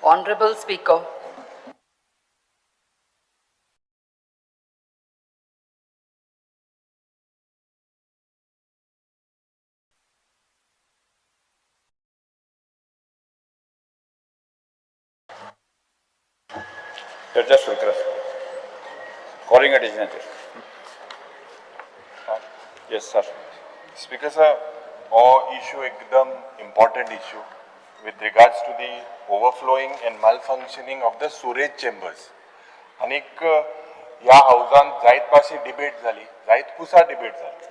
Honorable Speaker. चर्चा सुरू करा. कॉलिंग अटेन्शनाचेर. Yes sir. Speaker sir, हो इशू एकदम important issue with regards to the overflowing and malfunctioning of the sewerage chambers. आनीक ह्या हावजान जायत भाशे डिबेट जाली, जायत पुसा डिबेट जाली.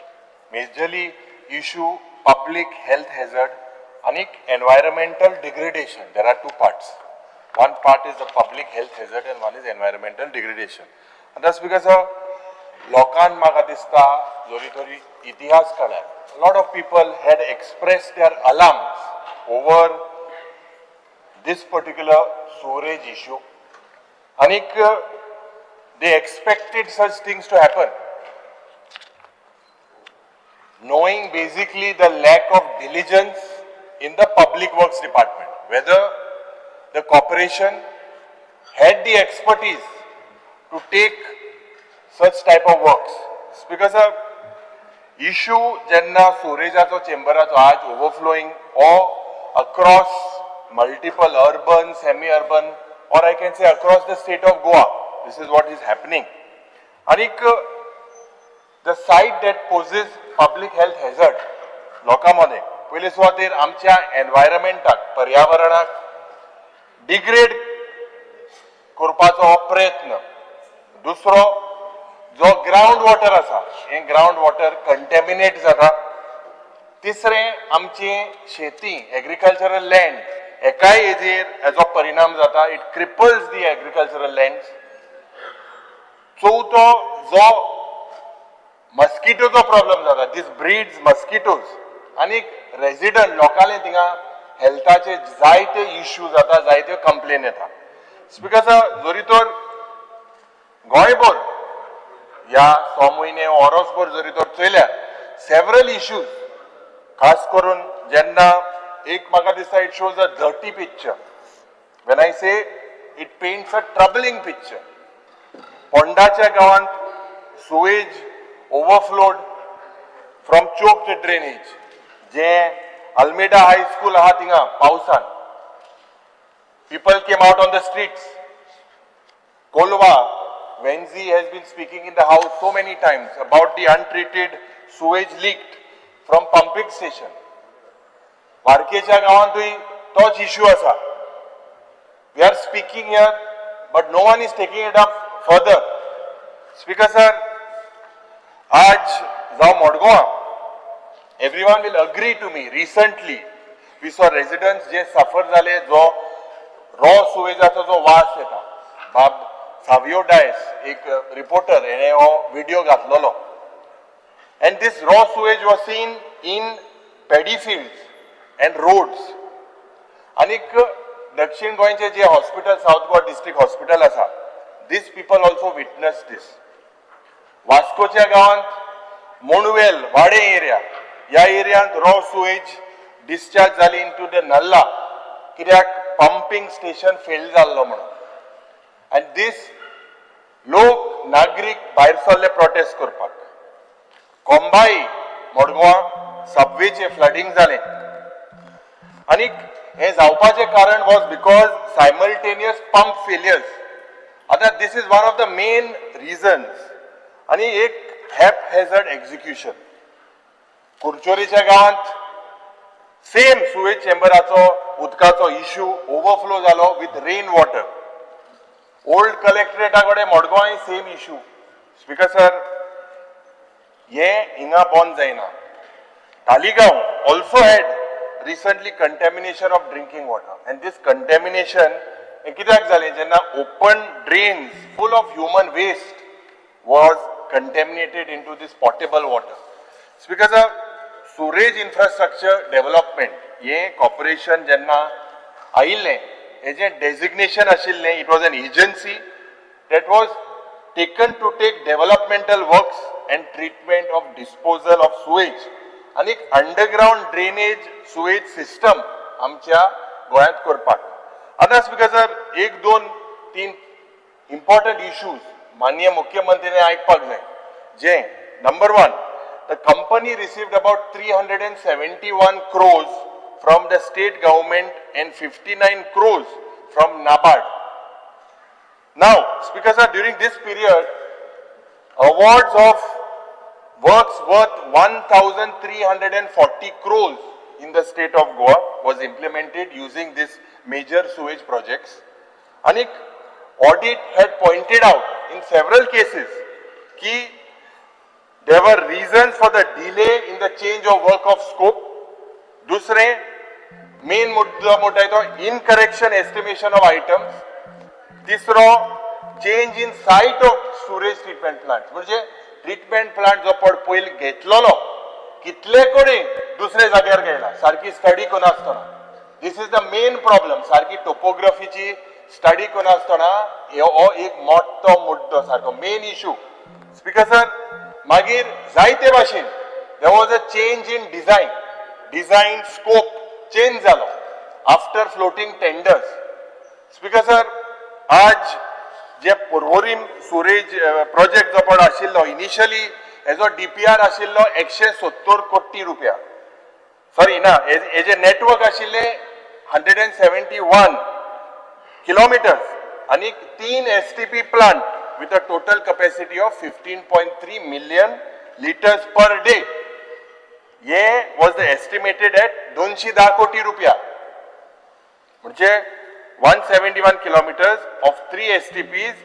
Majorly issue public health hazard आनीक environmental degradation. There are two parts. One part is the public health hazard and one is environmental degradation. आतां स्पीकर सर, लोकांक म्हाका दिसता जरी तरी इतिहास काळार lot of people had express their alarms over this particular sewerage issue आनीक they expected such things to happen, knowing basically the lack of diligence in the public works department, whether the corporation had the expertise to take such type of works. Because a issue जेन्ना सुरेजाचो चेंबराचो आज overflowing or across multiple urban, semi urban, or I can say across the state of Goa, this is what is happening. आनीक the site that poses public health hazard लोकां मदें पयले सुवातेर आमच्या एनवायरमेंटाक, पर्यावरणाक degrade करपाचो हो प्रयत्न. दुसरो जो ग्रावंड वॉटर आसा, हें ग्रावंड वॉटर कंटेमिनेट जाता. तिसरें, आमची शेती, एग्रीकल्चरल लँड, एकाय हेजेर हेजो परिणाम जाता. It cripples the agricultural land. चवथो जो मस्किटोचो प्रॉब्लम जाता, दीस ब्रीड्स मस्किटोज, आनी रेजिडंट लोकांले थिंगा हेल्थाचे जायते इश्यू जाता, जायत्यो कंप्लेन येता. स्पीकर सर, जरी तर गोंयभर ह्या 6 म्हयने वरसभर जरी तर चोयल्यार सेवरल इश्यूज, खास करून जेन्ना एक म्हाका दिसता it shows a dirty picture. When I say, it paints a troubling picture. पोंडाच्या गांवांत sewage overflowed from choked drainage, J Almeida high school आहा थिंगा पावसान people came out on the streets. Colva, Venzi has been speaking in the house so many times about the untreated sewage leaked from pumping station. वार्केच्या गांवांतूय तोच issue आसा. We are speaking here, but no one is taking it up further. Speaker sir, आज जावं मडगांवां, everyone will agree to me, recently we saw residents जे सफर जाले, जो raw सुवेजाचो जो वास येता. बाब सावियो डायस, एक रिपोर्टर, हेणे हो विडियो घातलेलो and this raw sewage was seen in paddy fields and roads. आनीक दक्षिण गोंयचे जे hospital, south Goa district hospital आसा, this people also witness this. वास्कोच्या गांवांत मोणवेल वाडे एरिया, ह्या एरियांत रॉ सुवेज डिस्चार्ज जाली इन टू the nullah, कित्याक पंपींग स्टेशन फेल जाल्लो म्हणून. आनी दीस लोक नागरीक भायर सरले प्रोटेस्ट करपाक. कोंबाई मडगांवां सबवेचें फ्लडींग जालें आनी हें जावपाचें कारण was because simultaneous pump failures. आतां this is one of the main reasons. आनी एक हॅप हॅझर्ड एक्झिक्युशन. कुरचोरीच्या गांवांत सेम सुवेज चेंबराचो उदकाचो इश्यू ओवरफ्लो जालो with rain water. Old कलेक्टरेटा कडेन मडगांवांय सेम इश्यू. स्पीकर सर, हे हिंगा बंद जायना. Taleigao also had recently contamination of drinking water, and this contamination हें कित्याक जालें? जेन्ना open drains full of human waste was contaminated into this potable water. Because of sewerage infrastructure development, हें corporation जेन्ना आयिल्लें, हेजें डेजिग्नेशन आशिल्लें, it was an agency that was taken to take developmental works and treatment of disposal of sewage आनी underground drainage sewage system आमच्या गोंयांत करपाक. आतां स्पीकर सर, एक, दोन, तीन इम्पॉर्टंट इश्यूज माननीय मुख्यमंत्र्यांनी आयकपाक जाय. जे number one, the company received about 371 crores from the state government and 59 crores from NABARD. Now, Speaker sir, during this period, awards of works worth 1340 crores in the state of Goa was implemented using this major sewage projects. And audit had pointed out in several cases ki there were reasons for the delay in the change of work of scope. दुसरे main मुद्दो म्हणटा तो इनकरेक्शन estimation of items. तिसरो, change in site of sewage treatment plant, म्हणजे treatment plant जो पड पयलीं घेतलेलो, कितले कडेन दुसऱ्या जाग्यार गेला, सारकी study करनासतना. This is the main problem. सारकी टोपोग्राफीची स्टडी करनासतना हो एक मोठो मुद्दो, सारको मेन इशू. स्पीकर सर, मागीर जायते भाशेन there was a change in design, design scope change जालो after floating tenders. Speaker sir, आज जे पर्वरीम सुरेज प्रोजेक्ट जो पळय आशिल्लो, इनिशियली हेजो डीपीआर आशिल्लो 170 कोटी रुपया, सॉरी, ना, हेजे नेटवर्क आशिल्ले 171 kilometers आणि तीन STP plant with a total capacity of 15.3 million liters per day. हे वॉज the estimated eight 210 कोटी रुपया, म्हणजे 171 kilometers of three STPs,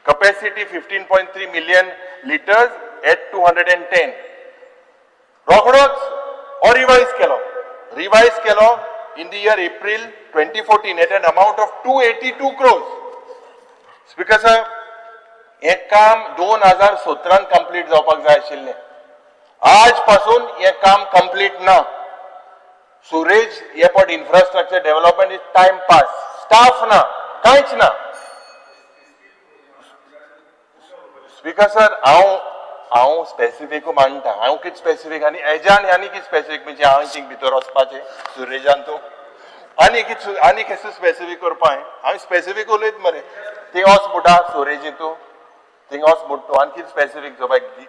capacity 15.3 million liters at 210. रोखडोच हो रिवायज केलो, रिवायज केलो in the year April 2014 at an amount of 282 crores. Speaker sir, हें काम 2017न कंप्लीट जावपाक जाय आशिल्लें. आज पासून हें काम कंप्लीट ना. Sewerage airport infrastructure development is time pass. Staff ना, कांयच ना. स्पीकर सर, हांव स्पेसिफीक मांडटा. हांव कितें स्पेसिफीक आनी एजान आनी कितें स्पेसिफीक, म्हणजे हांव थिंग भितर वचपाचें सुरेजान तूं आनी कितें आनी केसो स्पेसिफीक करपा? हांव स्पेसिफीक उलयत मरे. थिंग वच म्हणटा सुरेजी, तूं थिंग वच म्हणटा तूं आनी कितें स्पेसिफीक जो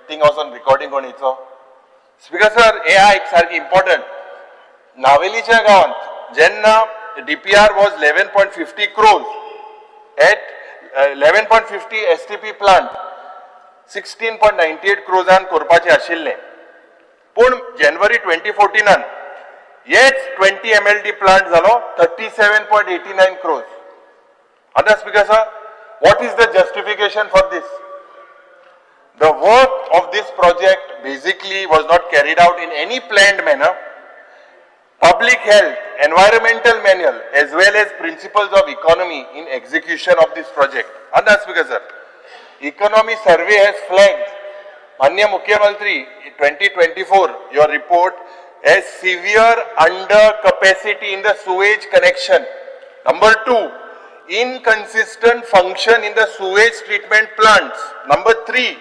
थिंग वचोन रिकॉर्डिंग कोणीचो. स्पीकर सर, हे आयक सारकी इम्पॉर्टंट. नावेलीच्या गांवांत जेन्ना DPR was 11.50 crores at 11.50 STP plant 16.98 क्रोजान करपाचें आशिल्लें, पूण जानेवारी 2014नान हेच 20 MLD plant जालो 37.89 crores. आतां Speaker sir, what is the justification for this? The work of this project basically was not carried out in any planned manner. Public health, environmental manual, as well as principles of economy in execution of this project. And that's because, sir, economy survey has flagged, माननीय मुख्यमंत्री, 2024, your report has severe under capacity in the sewage connection. Number two, inconsistent function in the sewage treatment plants. Number three,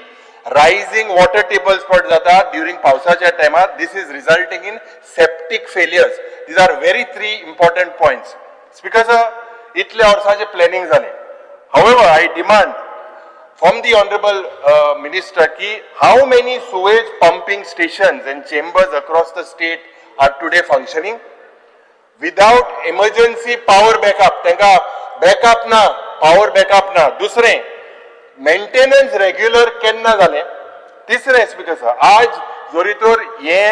rising water tables पड जाता during पावसाच्या टायमार. This is resulting in septic failures. These are very three important points. Speaker sir, इतले वर्साचे planning जालें. However, I demand from the honorable minister ki how many sewage pumping stations and chambers across the state are today functioning without emergency power backup? तांकां backup ना, power backup ना. दुसरें, maintenance regular केन्ना जालें? तिसरें, speaker sir, आज जरी तर हे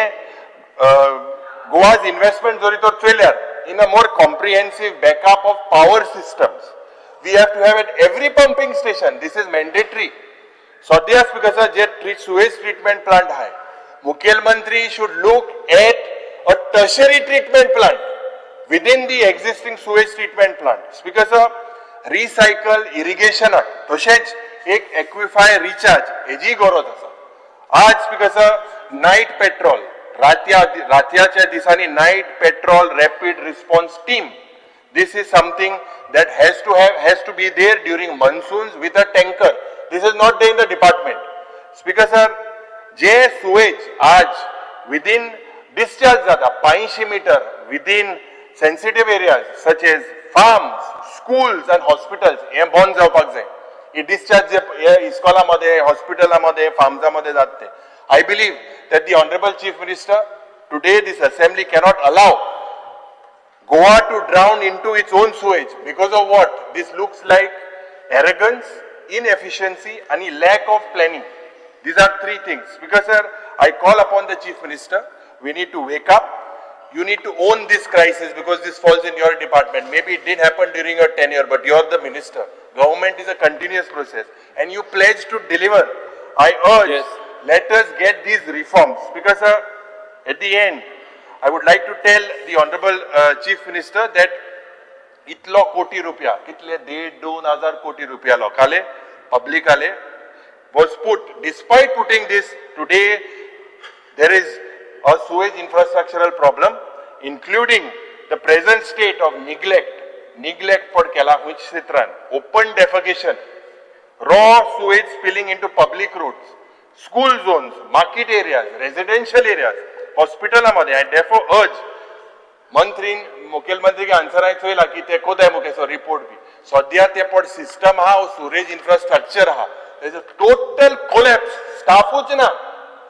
गोवाज इन्व्हेस्टमेंट जरी तर चोयल्यार, in a more comprehensive backup of power systems we have to have at every pumping station. This is mandatory. सद्या, स्पीकर सर, जे सुवेज ट्रिटमेंट प्लांट आहे, मुखेलमंत्री should look at a tertiary treatment plant within the existing sewage treatment plant. Speaker sir, recycle इरिगेशनाक तशेंच एक aquifer recharge हेजी गरज आसा. आज, speaker sir, night petrol, रातया रातयाच्या दिसांनी night patrol, rapid response team, this is something that has to be there during monsoons with a tanker. This is not there in the department. Speaker sir, J sewage आज within discharge जाता 85 meter within sensitive areas such as farms, schools and hospitals हे बंद जावपाक जाय. ही discharge जे हे इस्कॉला मध्ये, हॉस्पिटला मध्ये, फार्म्सा मध्ये जात ते. I believe that the honourable chief minister, today this assembly cannot allow Goa to drown into its own sewage. Because of what? This looks like arrogance, inefficiency and lack of planning. These are three things. Because, sir, I call upon the Chief Minister, we need to wake up. You need to own this crisis because this falls in your department. Maybe it didn't happen during your tenure, but you're the minister. Government is a continuous process and you pledge to deliver. I urge, let us get these reforms because, sir, at the end, I would like to tell the Honorable Chief Minister that इतलो कोटी रुपया, कितले, 1,500-2,000 कोटी रुपया लोकाले, पब्लिकाले was put. Despite putting this, today there is a sewage infrastructural problem, including the present state of neglect. Neglect for केला which क्षेत्रान open defecation, raw sewage spilling into public roads, school zones, market areas, residential areas, हॉस्पिटलामध्ये. I therefore urge मंत्रीन, मुखेलमंत्री आन्सराक चोयला की ते कोताय मुखेसो report बी. सद्या ते पड system आहा, सुरेज इन्फ्रास्ट्रक्चर आहा, तेजो टोटल कोलॅप्स, स्टाफूच ना.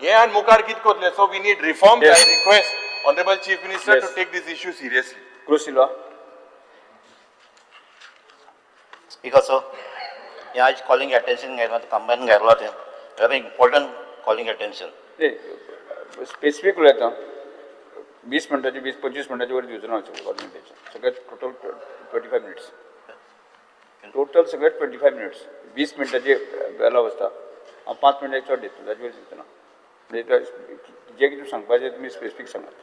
हे आनी मुखार कितें करतले? So we need reform. I request honourable Chief Minister to take this issue seriously. Cruz Silva. Speaker sir, हे आज कॉलिंग अटेन्शन घेतला, कंबायन घेतला ते very important calling attention. Specific उलयता. 20 मिनटाचे, 20-25 मिनटाचे वर दिवचो ना गव्हर्मेंटाचे. सगळे टोटल 25 मिनिट्स टोटल, सगळे 25 मिनिट्स. 20 मिनटाचे अलाव आसता, हांव 5 मिनटां चड दितलो, ताजे वयर दिवचो ना. म्हणजे जे कितें सांगपाचें तुमी स्पेसिफीक सांगात.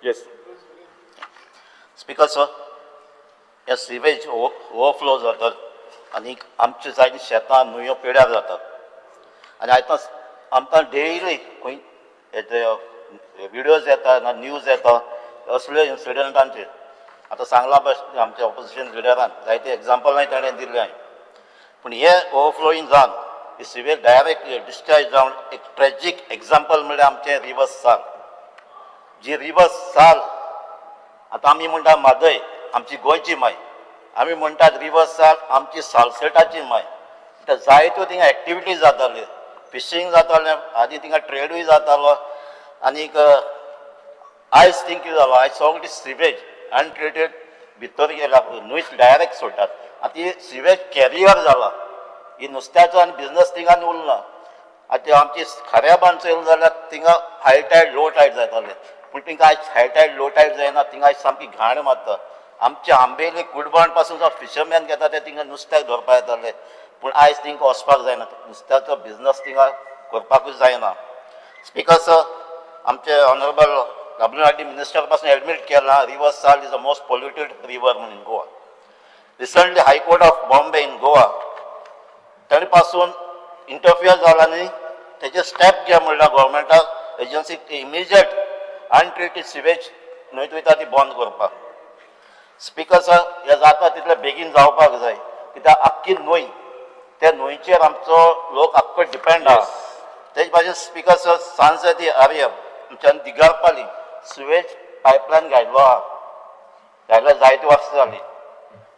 येस. स्पीकर सर, हे सिवेज ओवरफ्लो जातात आनी आमचे जायतीं शेतां, न्हंयो पेड्यार जातात आनी आतां आमकां डेली खंय विडियोज येता ना न्यूज येता असले इन्सिडंटांचेर. आतां सांगलां बस आमच्या ऑपोजिशन लिडरान, जायते एग्जाम्पलांय ताणें दिल्लें हांवें. पूण हे ओवरफ्लोईंग जावन ही सिवेज डायरेक्ट डिस्चार्ज जावन एक ट्रेजीक एग्जाम्पल म्हणल्यार आमचें रिवर साल. जी रिवर साल, आतां आमी म्हणटा म्हादय आमची गोंयची माय, आमी म्हणटात रिवर साल आमची सालसेटाची माय. आतां जायत्यो थिंगा एक्टिविटीज जाताल्यो, फिशींग जातालें, आदी थिंगा ट्रेडूय जातालो. आनीक आयज थिंग कितें जालो, आयज सगळी सिवेज अनट्रिटेड भितर गेला, न्हंयच डायरेक्ट सोडटात. आतां ही सिवेज कॅरियर जाला, ही नुस्त्याचो आनी बिजनस थिंगा उरना. आतां आमची खाऱ्या बांद चोयलें जाल्यार थिंगा हाय टायड लो टायड जातालें, पूण थिंगा आयज हाय टायड लो टायड जायना, थिंगा आयज सामकी घाण मारता. आमचे आंबेली कुडबाण पासून जो फिशरमॅन घेता ते थिंगा नुस्त्याक धरपाक येताले, पूण आयज थिंगा वचपाक जायना, नुस्त्याचो बिजनस थिंगा करपाकूच जायना. स्पीकर सर, आमचे ऑनरेबल WRD minister पासून एडमीट केलां, River Sal is the most polluted river म्हणून in Goa. Recently High Court of Bombay in Goa ताणे पासून इंटरफियर जाला आनी तेजे स्टेप घे म्हणल्यार गव्हर्मेंटाक एजन्सी इमिजिएट अनट्रिटेड सिवेज न्हंयत वयता ती बंद करपाक. स्पीकर सर, हे जाता तितले बेगीन जावपाक जाय, कित्याक आख्खी न्हंय, त्या न्हंयचेर आमचो लोक आख्खो डिपेंड आहा. तेज भाशेन स्पीकर सर, सांजती आर्य आमच्यान दिगारपाली सिवेज पायपलायन घायल्लो आहा, घायल्यार जायती वर्सां जाली.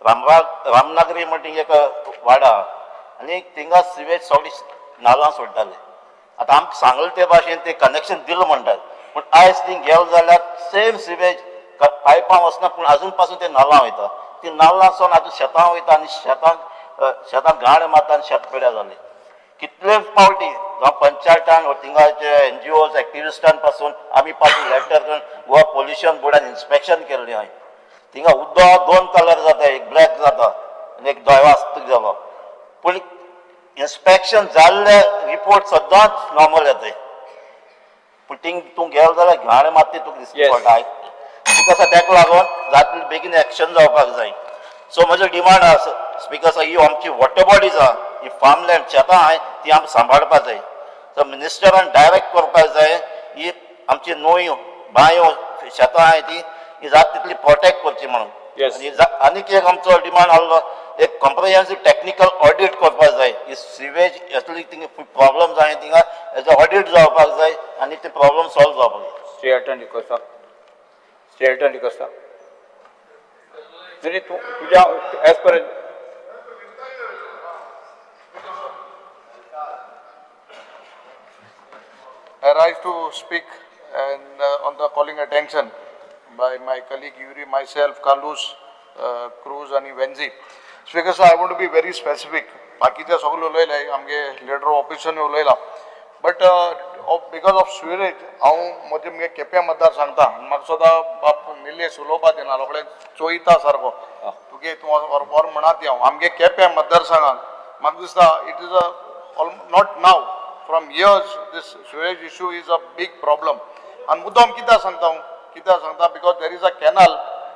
रामराग रामनागरी म्हणटा एक वाडा आहा आनी थिंगा सिवेज सगळी नालां सोडटाले. आतां आमकां सांगलें ते भाशेन ते कनेक्शन दिलां म्हणटात, पूण आयज थिंग गेलो जाल्यार सेम सिवेज पायपां वचना, पूण अजून पासून ते नालां वयता. ती नाल्लां सोन आतां शेतां वयता आनी शेतां घाण मारता आनी शेत पेड्यार जालें. कितले फावटी जावं पंचायतान वा थिंगाचे एनजीओज एक्टिविस्टान पासून आमी पासून लेटर करून गोवा पोल्युशन बोर्डान इन्स्पेक्शन केल्लें हांवें. थिंगा उदक दोन कलर जाता, एक ब्लॅक जाता आनी एक धवो आसता जालो, पूण इन्स्पेक्शन जाल्ले रिपोर्ट सदांच नॉर्मल येता. पूण थिंग तूं गेलो जाल्यार घाण मात ती तुका दिसती पडटा. तुका ताका लागून जातले बेगीन एक्शन जावपाक जाय. सो म्हजो डिमांड आसा स्पीकर सर, ही आमची वॉटर बॉडीज आहा, ही फार्मलँड शेतां आहाय, ती आमकां सांबाळपाक जाय. सो मिनिस्टरान डायरेक्ट करपाक जाय, ही आमची न्हंयो, बांयो, शेतां आहाय ती ही जाता तितली प्रोटेक्ट करची म्हणून. आनी आनीक एक आमचो डिमांड आहलो, एक कॉम्प्रिहेन्सीव टॅक्निकल ऑडिट करपाक जाय. ही सिवेज असली थिंगा प्रॉब्लम जाय, थिंगा हेजो ऑडिट जावपाक जाय आनी ते प्रॉब्लम सॉल्व जावपाक जाय. श्री एल्टन डिकोस्ता, श्री एल्टन डिकोस्ता. तरी तूं तुज्या as per I rise to speak and on the calling attention by my colleague Yuri, myself, Carlos, Cruz आणि Venzy. Speaker sir, I want to be very specific. बाकीचे सगळे उलयले, आमगे लिडर ऑपोजिशन उलयला, बट because of sewerage हांव म्हजे मुगे केप्यां मतदार सांगता. म्हाका सुद्दां बाब निलेश उलोवपा दिना, रोखडें चोयता सारको तुगे तूं वर म्हणात. हांव आमगे केप्यां मतदारसंघान म्हाका दिसता it is a not now, from years this sewage issue is a big problem. आनी मुद्दाम कित्याक सांगता हांव, कित्याक सांगता, because there is a canal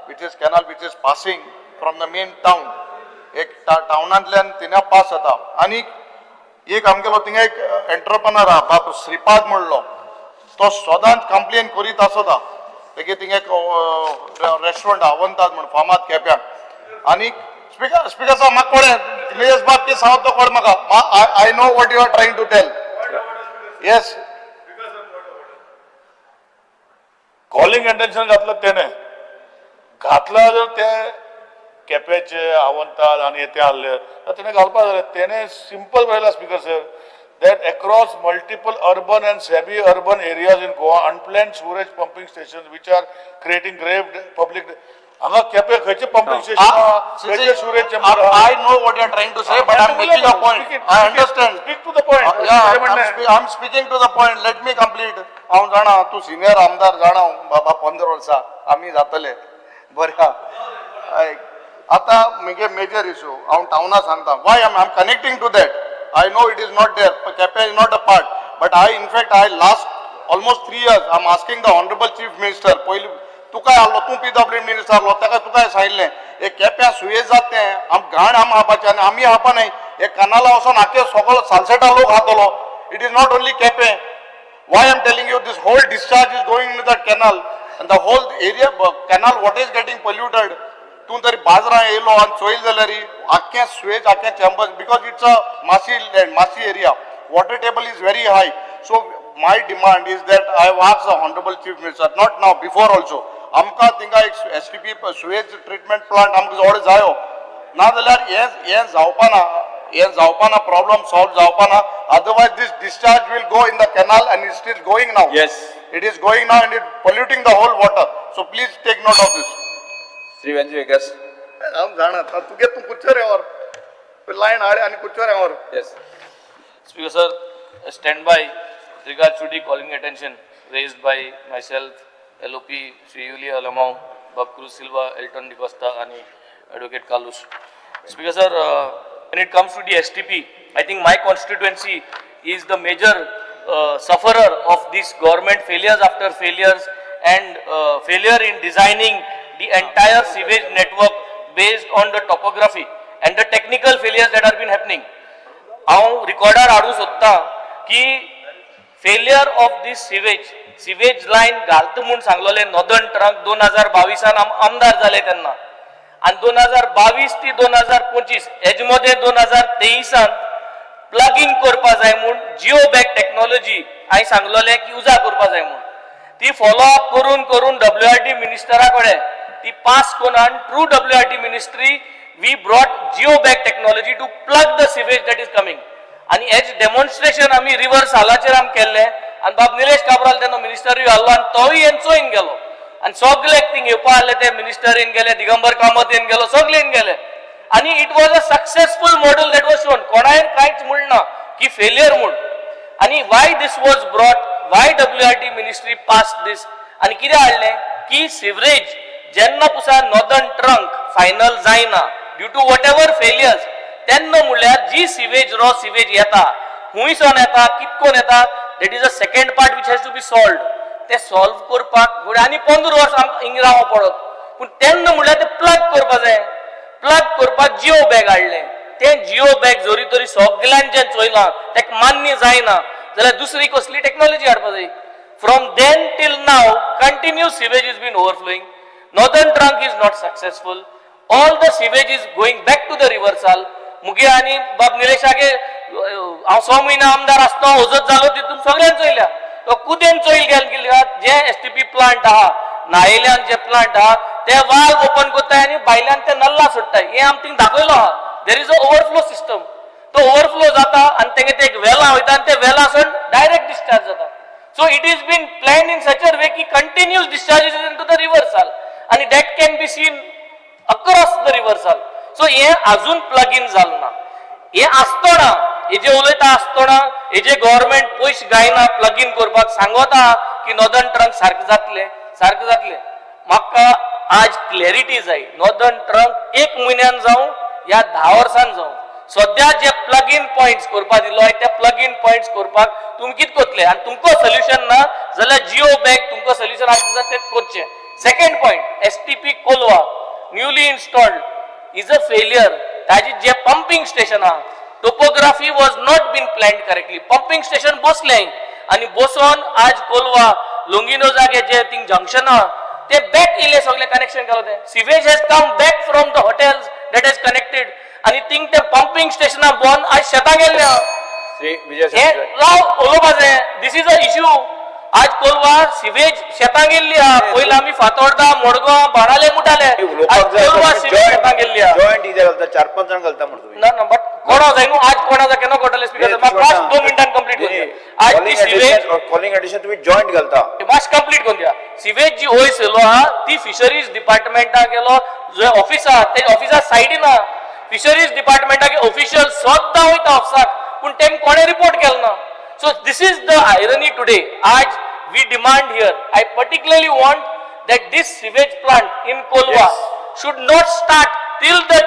which is passing from the main town. एक टावनांतल्यान थिंगा पास जाता आनी एक आमगेलो थिंगा एक एंटरप्रनर आहा, बाब श्रीपाद म्हणलो, तो सदांच कंप्लेन करीत आसता. तेगे थिंगा एक रेस्टॉरंट अवंताद म्हण फामाद केप्यां. आनी स्पिकर साहेब, म्हाका कळ्ळें निलेश बाब कितें सांगता तो कळ्ळें म्हाका. I know what you are trying to tell. Yes. Calling attention घातलं त्याने घातलं जर ते केपेचे आवंताद आनी हे ते आहले तर तेणे घालपा जाय. तेणे सिंपल बरयला, Speaker sir, that across multiple urban and semi urban areas in Goa, unplanned sewerage pumping station which are creating grave public. हांगा केपे खंयचे पंपिंग स्टेशन खंयचे sewerage chamber? I know what you are trying to say, but I am making a point. I understand. Speak to the point. Yeah, I'm speaking to the point. Let me complete. हांव जाणा तूं senior आमदार, जाणा हांव बाबा, 15 वर्सां आमी जातले बरें आहा. आयक, आतां म्हगे मेजर इशू हांव टावना सांगता, why am connecting to that. I know it is not there, Quepem is not a part, but I in fact I last almost 3 years I am asking the honourable Chief Minister. पयलीं तुका आहलो, तूं PW minister आहलो, ताका तुका सांगिल्लें, हे केप्यां सुयेज जाता तें आम घाण आम हापाचें आनी आमी हापा न्हय, हे कनाला वचोन आख्खे सगळो सालसेटा लोक खातलो. It is not only Quepem. Why I am telling you, this whole discharge is going into that canal and the whole area, canal water is getting polluted. तूं तरी बाजरां येयलो आनी चोयल जाल्यार आख्खें सुवेज, आख्खें chambers, because it's a marshy land, marshy area, water table is very high. So my demand is that I have asked the honourable Chief Minister, not now, before also, आमकां थिंगा एक STP sewage treatment plant आमकां जोड जायो. ना जाल्यार हें हें जावपाना, हें जावपाना, प्रॉब्लम सॉल्व जावपाना. Otherwise this discharge will go in the canal and it is going now. It is going now and it polluting the whole water. So please take note of this. Shri Venzy Viegas. हांव जाणा तुगे, तूं कुच्चोरे व्हर line हाड आनी कुच्चोरे व्हर. Yes. Speaker sir, stand by with regards to the calling attention raised by myself, LOP Shri Yuli Alamao, Bob Cruz Silva, Elton D'Costa आणि Advocate Carlos. Speaker sir, when it comes to the STP, I think my constituency is the major sufferer of these government failures after failures and failure in designing the entire sewage network based on the topography and the technical failures that have been happening. हांव रिकॉर्डार हाडूंक सोदतां की failure of this sewage line घालता म्हूण सांगलोलें northern trunk 2022 आम आमदार जाले तेन्ना आनी 2022 ती 2025 हेजे मदें 2023 प्लगिंग करपा जाय म्हूण जिओ बॅग टॅक्नॉलॉजी हांवें सांगलोलें की उजा करपा जाय म्हूण. ती फॉलो अप करून करून डब्ल्यू आर डी मिनिस्टरा कडेन ती पास करून आनी through WRD ministry we brought geo bag technology to plug the sewage that is coming. आनी हेच डेमॉन्स्ट्रेशन आमी रिवर सालाचेर आमी केल्लें आनी बाब निलेश काब्राल तेन्ना मिनिस्टरूय आहलो आनी तोय येवन चोयन गेलो आनी सगळे थिंग येवपा आहले ते मिनिस्टर येवन गेले, दिगंबर कामत येवन गेलो, सगळे येवन गेले आनी it was a successful model that was shown. कोणाय कांयच म्हणना की फेलियर म्हूण. आनी why this was brought, why WRD ministry pass this आनी कितें हाडलें की सिवरेज जेन्ना पुसा नॉर्दर्न ट्रंक फायनल जायना due to whatever failures, तेन्ना म्हणल्यार जी सिवेज, रॉ सिवेज येता, हुंयसोन येता, कितकोन येता, that is a second part which has to be solved. ते सॉल्व करपाक घडये आनी 15 वर्सां आमकां हिंग रावंक पडत, पूण तेन्ना म्हणल्यार ते प्लग करपा जाय. प्लग करपाक जिओ बॅग हाडलें. तें जिओ बॅग जरी तरी सगल्यांचें चोयलां, तेका मान्य जायना जाल्यार दुसरी कसली टॅक्नॉलॉजी हाडपा जाय. From then till now continue sewage is been overflowing. Northern trunk is not successful. All the sewage is going back to the river Sal. मुगे आनी बाब निलेशागे हांव 6 म्हयने आमदार आसतना वजत जालो तितून सगळ्यान चोयल्या. तो कुदेन चोयल गेल जे एसटीपी प्लांट आहा, नायेल्यान जे प्लांट आहा, ते वाल्व ओपन करताय आनी भायल्यान ते नल्ला सोडटाय. हें आमी थिंग दाखयलो आहा. There is a overflow system. तो ओवरफ्लो जाता आनी तेंगे ते एक वेलां वयता आनी ते वेलां डायरेक्ट डिस्चार्ज जाता. So it is been plan in such a way की continuous discharge is into the reversal आनी that can be seen across the reversal. So हें अजून प्लग इन जालें ना. हें आसतना, हे जे उलयता आसतना, हे जे गव्हर्मेंट पयशे गायना प्लग इन करपाक सांगता की नॉर्दर्न ट्रंक सारकें जातलें, सारकें जातलें. म्हाका आज क्लॅरिटी जाय. नॉर्दर्न ट्रंक एक म्हयन्यान जावं या 10 वर्सान जावं, सद्या जे प्लग इन पॉयंट्स करपाक दिलो आहे ते प्लग इन पॉयंट्स करपाक तुमी कितें करतले? आनी तुमकां सोल्युशन ना जाल्यार जिओ बॅग तुमकां सोल्युशन आसता जाल्यार तें करचें. Second point, STP Colva newly installed is a failure. ताजी जे पंपिंग स्टेशन आहा, topography was not been planned correctly. Pumping station बसलें आनी बसोन आज कोलवा लोंगिनो जागे जे थिंग जंक्शन आहा ते बॅक येयले, सगळे कनेक्शन केलो. ते sewage has come back from the hotels that has connected आनी थिंग ते पंपिंग स्टेशना बोन आज शेतां गेल्ले आहा. श्री विजय हे सरदेसाय. लाव उलोवपाचें. This is a issue. आज कोलवा सिवेज शेतां गेल्ली आहा. पयलीं आमी फातोर्डा, मडगांव, बाणाले मुटाले. आज उलोवपाक जाय. कोलवा सिवेज शेतां गेल्ली आहा. जॉयंट कित्याक घालता? चार पांच जाण घालता म्हणटा तुमी. ना ना, बट कोणा जाय न्हू. आज कोणा जाय केन्ना कळटलें स्पिकर. म्हाका फास्ट 2 मिनटान कंप्लीट करून दिया. आज ती सिवेज कॉलिंग एडिशन तुम्ही जॉईंट घालता. मातशें कंप्लीट करून दिया. सिवेज जी वयर सरलो आहा ती फिशरीज डिपार्टमेंटाक गेलो. जो ऑफिस आहा ते ऑफिसा सायडीन आहा. फिशरीज डिपार्टमेंटाक ऑफिशियल सद्दां वयता ऑफिसाक, पूण तेम कोणें रिपोर्ट केलो ना. So this is the irony today. आज we demand here, I particularly want that this sewage plant in Colva should not start till the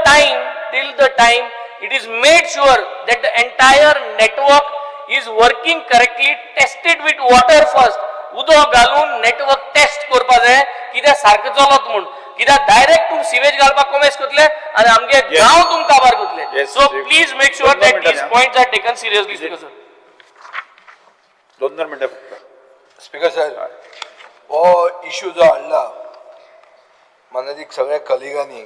time it is made sure that the entire network is working correctly, tested with water first. उदक घालून network taste करपा जाय कित्याक सारकें चलत म्हूण. कित्याक direct तूं सिवेज घालपाक कोमेस करतले आनी आमगे गांव तुम काबार करतले. So please make sure दोन that मिनटां these द्या. Points are taken seriously, speaker sir. दोन दोन मिनटां फक्त. स्पीकर साहेब, हो इशू जो हाडला मानादीक सगळ्या कलिगांनी,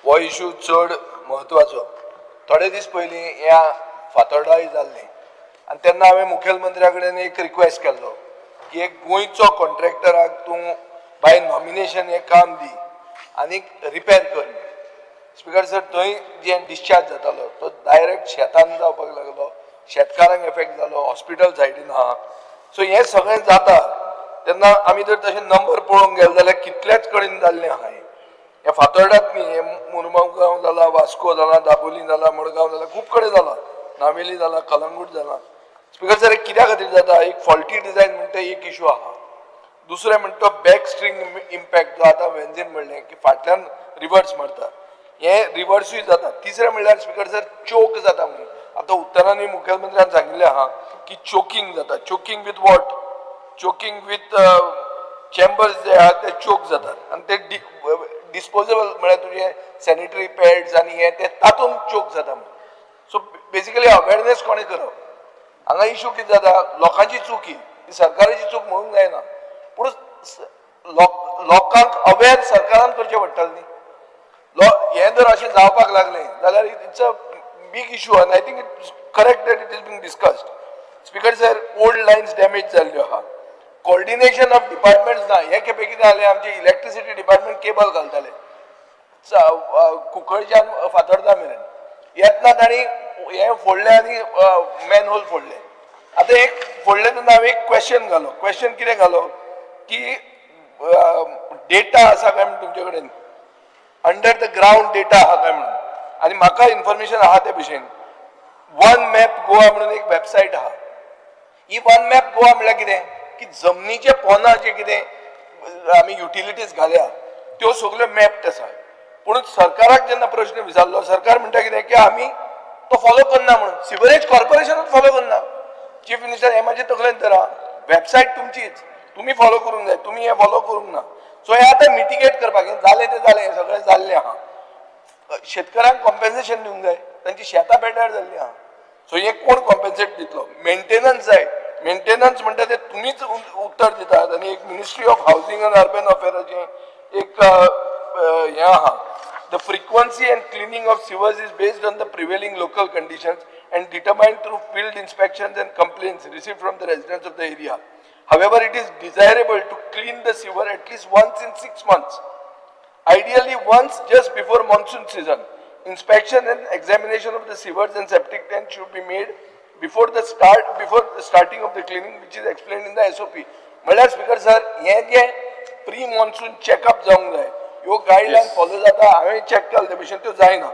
हो इशू चड म्हत्वाचो. थोडे दीस पयलीं ह्या फातोर्डाय जाल्लें आनी तेन्ना हांवें मुखेलमंत्र्या कडेन एक रिक्वेस्ट केल्लो की एक गोंयचो कॉन्ट्रॅक्टराक तूं बाय नॉमिनेशन हें काम दी आनी रिपेर कर. स्पीकर सर, थंय जे डिस्चार्ज जातालो तो डायरेक्ट शेतान जावपाक लागलो, शेतकारांक एफेक्ट जालो, हॉस्पिटल सायडीन आहा. सो हें सगळें जाता तेन्ना आमी जर तशें नंबर पळोवंक गेले जाल्यार कितल्याच कडेन जाल्लें आहा. हें हें फातोर्डात न्ही, हें मुरगांव जाला, वास्को जाला, दाबोली जाला, मडगांव जाला, खूब कडेन जाला, नावेली जाला, कलंगूट जाला. स्पीकर सर, हे कित्या खातीर जाता? एक फॉल्टी डिझायन म्हणटा एक इशू आहा. दुसरें म्हणटा तो बॅक स्ट्रीम इम्पॅक्ट, जो आतां वेन्झीन म्हणलें की फाटल्यान रिवर्स मारता, हें रिवर्सूय जाता. तिसरें म्हणल्यार स्पीकर सर, चोक जाता म्हणून आतां उत्तरांनी मुखेलमंत्र्यान सांगिल्लें आहा की चोकींग जाता. Choking with what? Choking with chambers जे आहा ते चोक जातात आनी ते डिस्पोजेबल म्हळ्यार तुजे सॅनिटरी पॅड्स आनी हे ते तातूंत चोक जाता म्हणून. सो बेसिकली अवेरनेस कोणें करप? हांगा इशू कितें जाता, लोकांची चूक ही, ही सरकाराची चूक म्हणूंक जायना, पूण लोकांक अवेर सरकारान करचें पडटलें न्ही. लो हें जर अशें जावपाक लागलें जाल्यार it's a big issue आनी I think it's correct that it is being discussed. Speaker sir, old lines damage जाल्ल्यो आहा, कोऑर्डिनेशन ऑफ डिपार्टमेंट्स ना. हे खेपे कितें जालें, आमचे इलेक्ट्रिसिटी डिपार्टमेंट केबल घालताले कुंकळच्यान फातोर्डा मेरेन, येतना तांणी हें फोडलें आनी मॅन होल फोडलें. आतां एक फोडलें तेन्ना हांवें एक क्वेश्चन घालो. क्वेश्चन कितें घालो की डेटा आसा काय म्हण तुमचे कडेन, अंडर the ground data आहा काय म्हणून. आनी म्हाका इन्फॉर्मेशन आहा ते भशेन वन मॅप गोवा म्हणून एक वेबसायट आहा. ही वन मॅप गोवा म्हणल्यार कितें की जमनीचे पोंदा जे कितें आमी युटिलिटीज घाल्या त्यो सगल्यो मॅप्ड आसा. पूण सरकाराक जेन्ना प्रश्न विचारलो, सरकार म्हणटा कितें की आमी तो फॉलो करना म्हणून. सिवरेज कॉर्पोरेशनूच फॉलो करना. चीफ मिनिस्टर, हे म्हाजे तकलेन तर वेबसायट तुमचीच, तुमी फॉलो करूंक जाय. तुमी हें फॉलो करूंक ना. सो हें आतां मिटिगेट करपाक, हें जालें तें जालें, हें सगळें जाल्लें आहा. शेतकारांक कॉम्पेन्सेशन दिवंक जाय, तांची शेतां पेड्ड्यार जाल्लीं आहा. सो हे कोण कॉम्पेन्सेट दितलो? मेंटेनन्स जाय. मेंटेनन्स म्हणटा ते तुमीच उत्तर दितात. आनी एक Ministry of Housing and Urban अफेअराचें एक अ, अ, हें आहा: the frequency and cleaning of sewers is based on the prevailing local conditions and determined through field inspections and complaints received from the residents of the area. However, it is desirable to clean the sewer at least once in 6 months. Ideally once just before monsoon season. Inspection and examination of the sewers and septic tank should be made before the start before the starting of the cleaning, which is explained in the SOP. म्हणल्यार speaker sir, हें जें pre monsoon checkup जावंक जाय, ह्यो guideline follow जाता? हांवें check केलें ते भशेन त्यो जायना.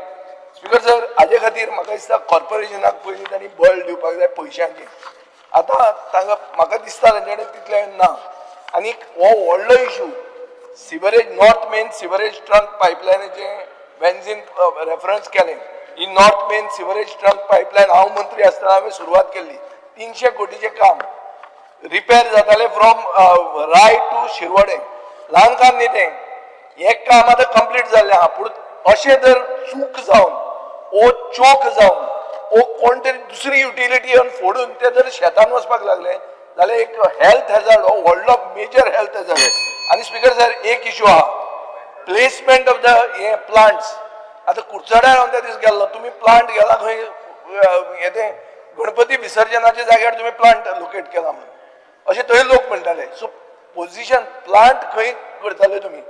स्पीकर सर, हाजे खातीर म्हाका दिसता कॉर्पोरेशनाक पयलीं तांणी बळ दिवपाक जाय पयशांचें. आतां तांकां म्हाका दिसता तांचे कडेन तितलें ना. आनी हो व्हडलो issue, sewerage, north main sewerage trunk पायपलायनाचें वेन्झीन रेफरन्स केलें. ही north main sewerage trunk pipeline हांव मंत्री आसतना हांवें सुरवात केल्ली. 300 कोटीचें काम रिपेर जातालें फ्रॉम राय टू शिरवडे. ल्हान काम न्ही तें. हें काम आतां कंप्लीट जाल्लें आहा, पूण अशें जर चूक जावन ओ चोक जावन ओ कोण तरी दुसरी युटिलिटी येवन फोडून ते जर शेतान वचपाक लागले जाल्यार एक हेल्थ हॅझर्ड, हो व्हडलो मेजर हेल्थ हॅझर्ड. आनी स्पीकर सर, एक इशू आहा, प्लेसमेंट ऑफ the हे प्लांट्स. आतां कुडचड्यार हांव त्या दीस गेल्लो. तुमी प्लांट गेला खंय, हें तें गणपती विसर्जनाच्या जाग्यार तुमी प्लांट लोकेट केला म्हणून अशें थंय लोक म्हणटाले. सो पोझिशन प्लांट खंय करताले तुमी?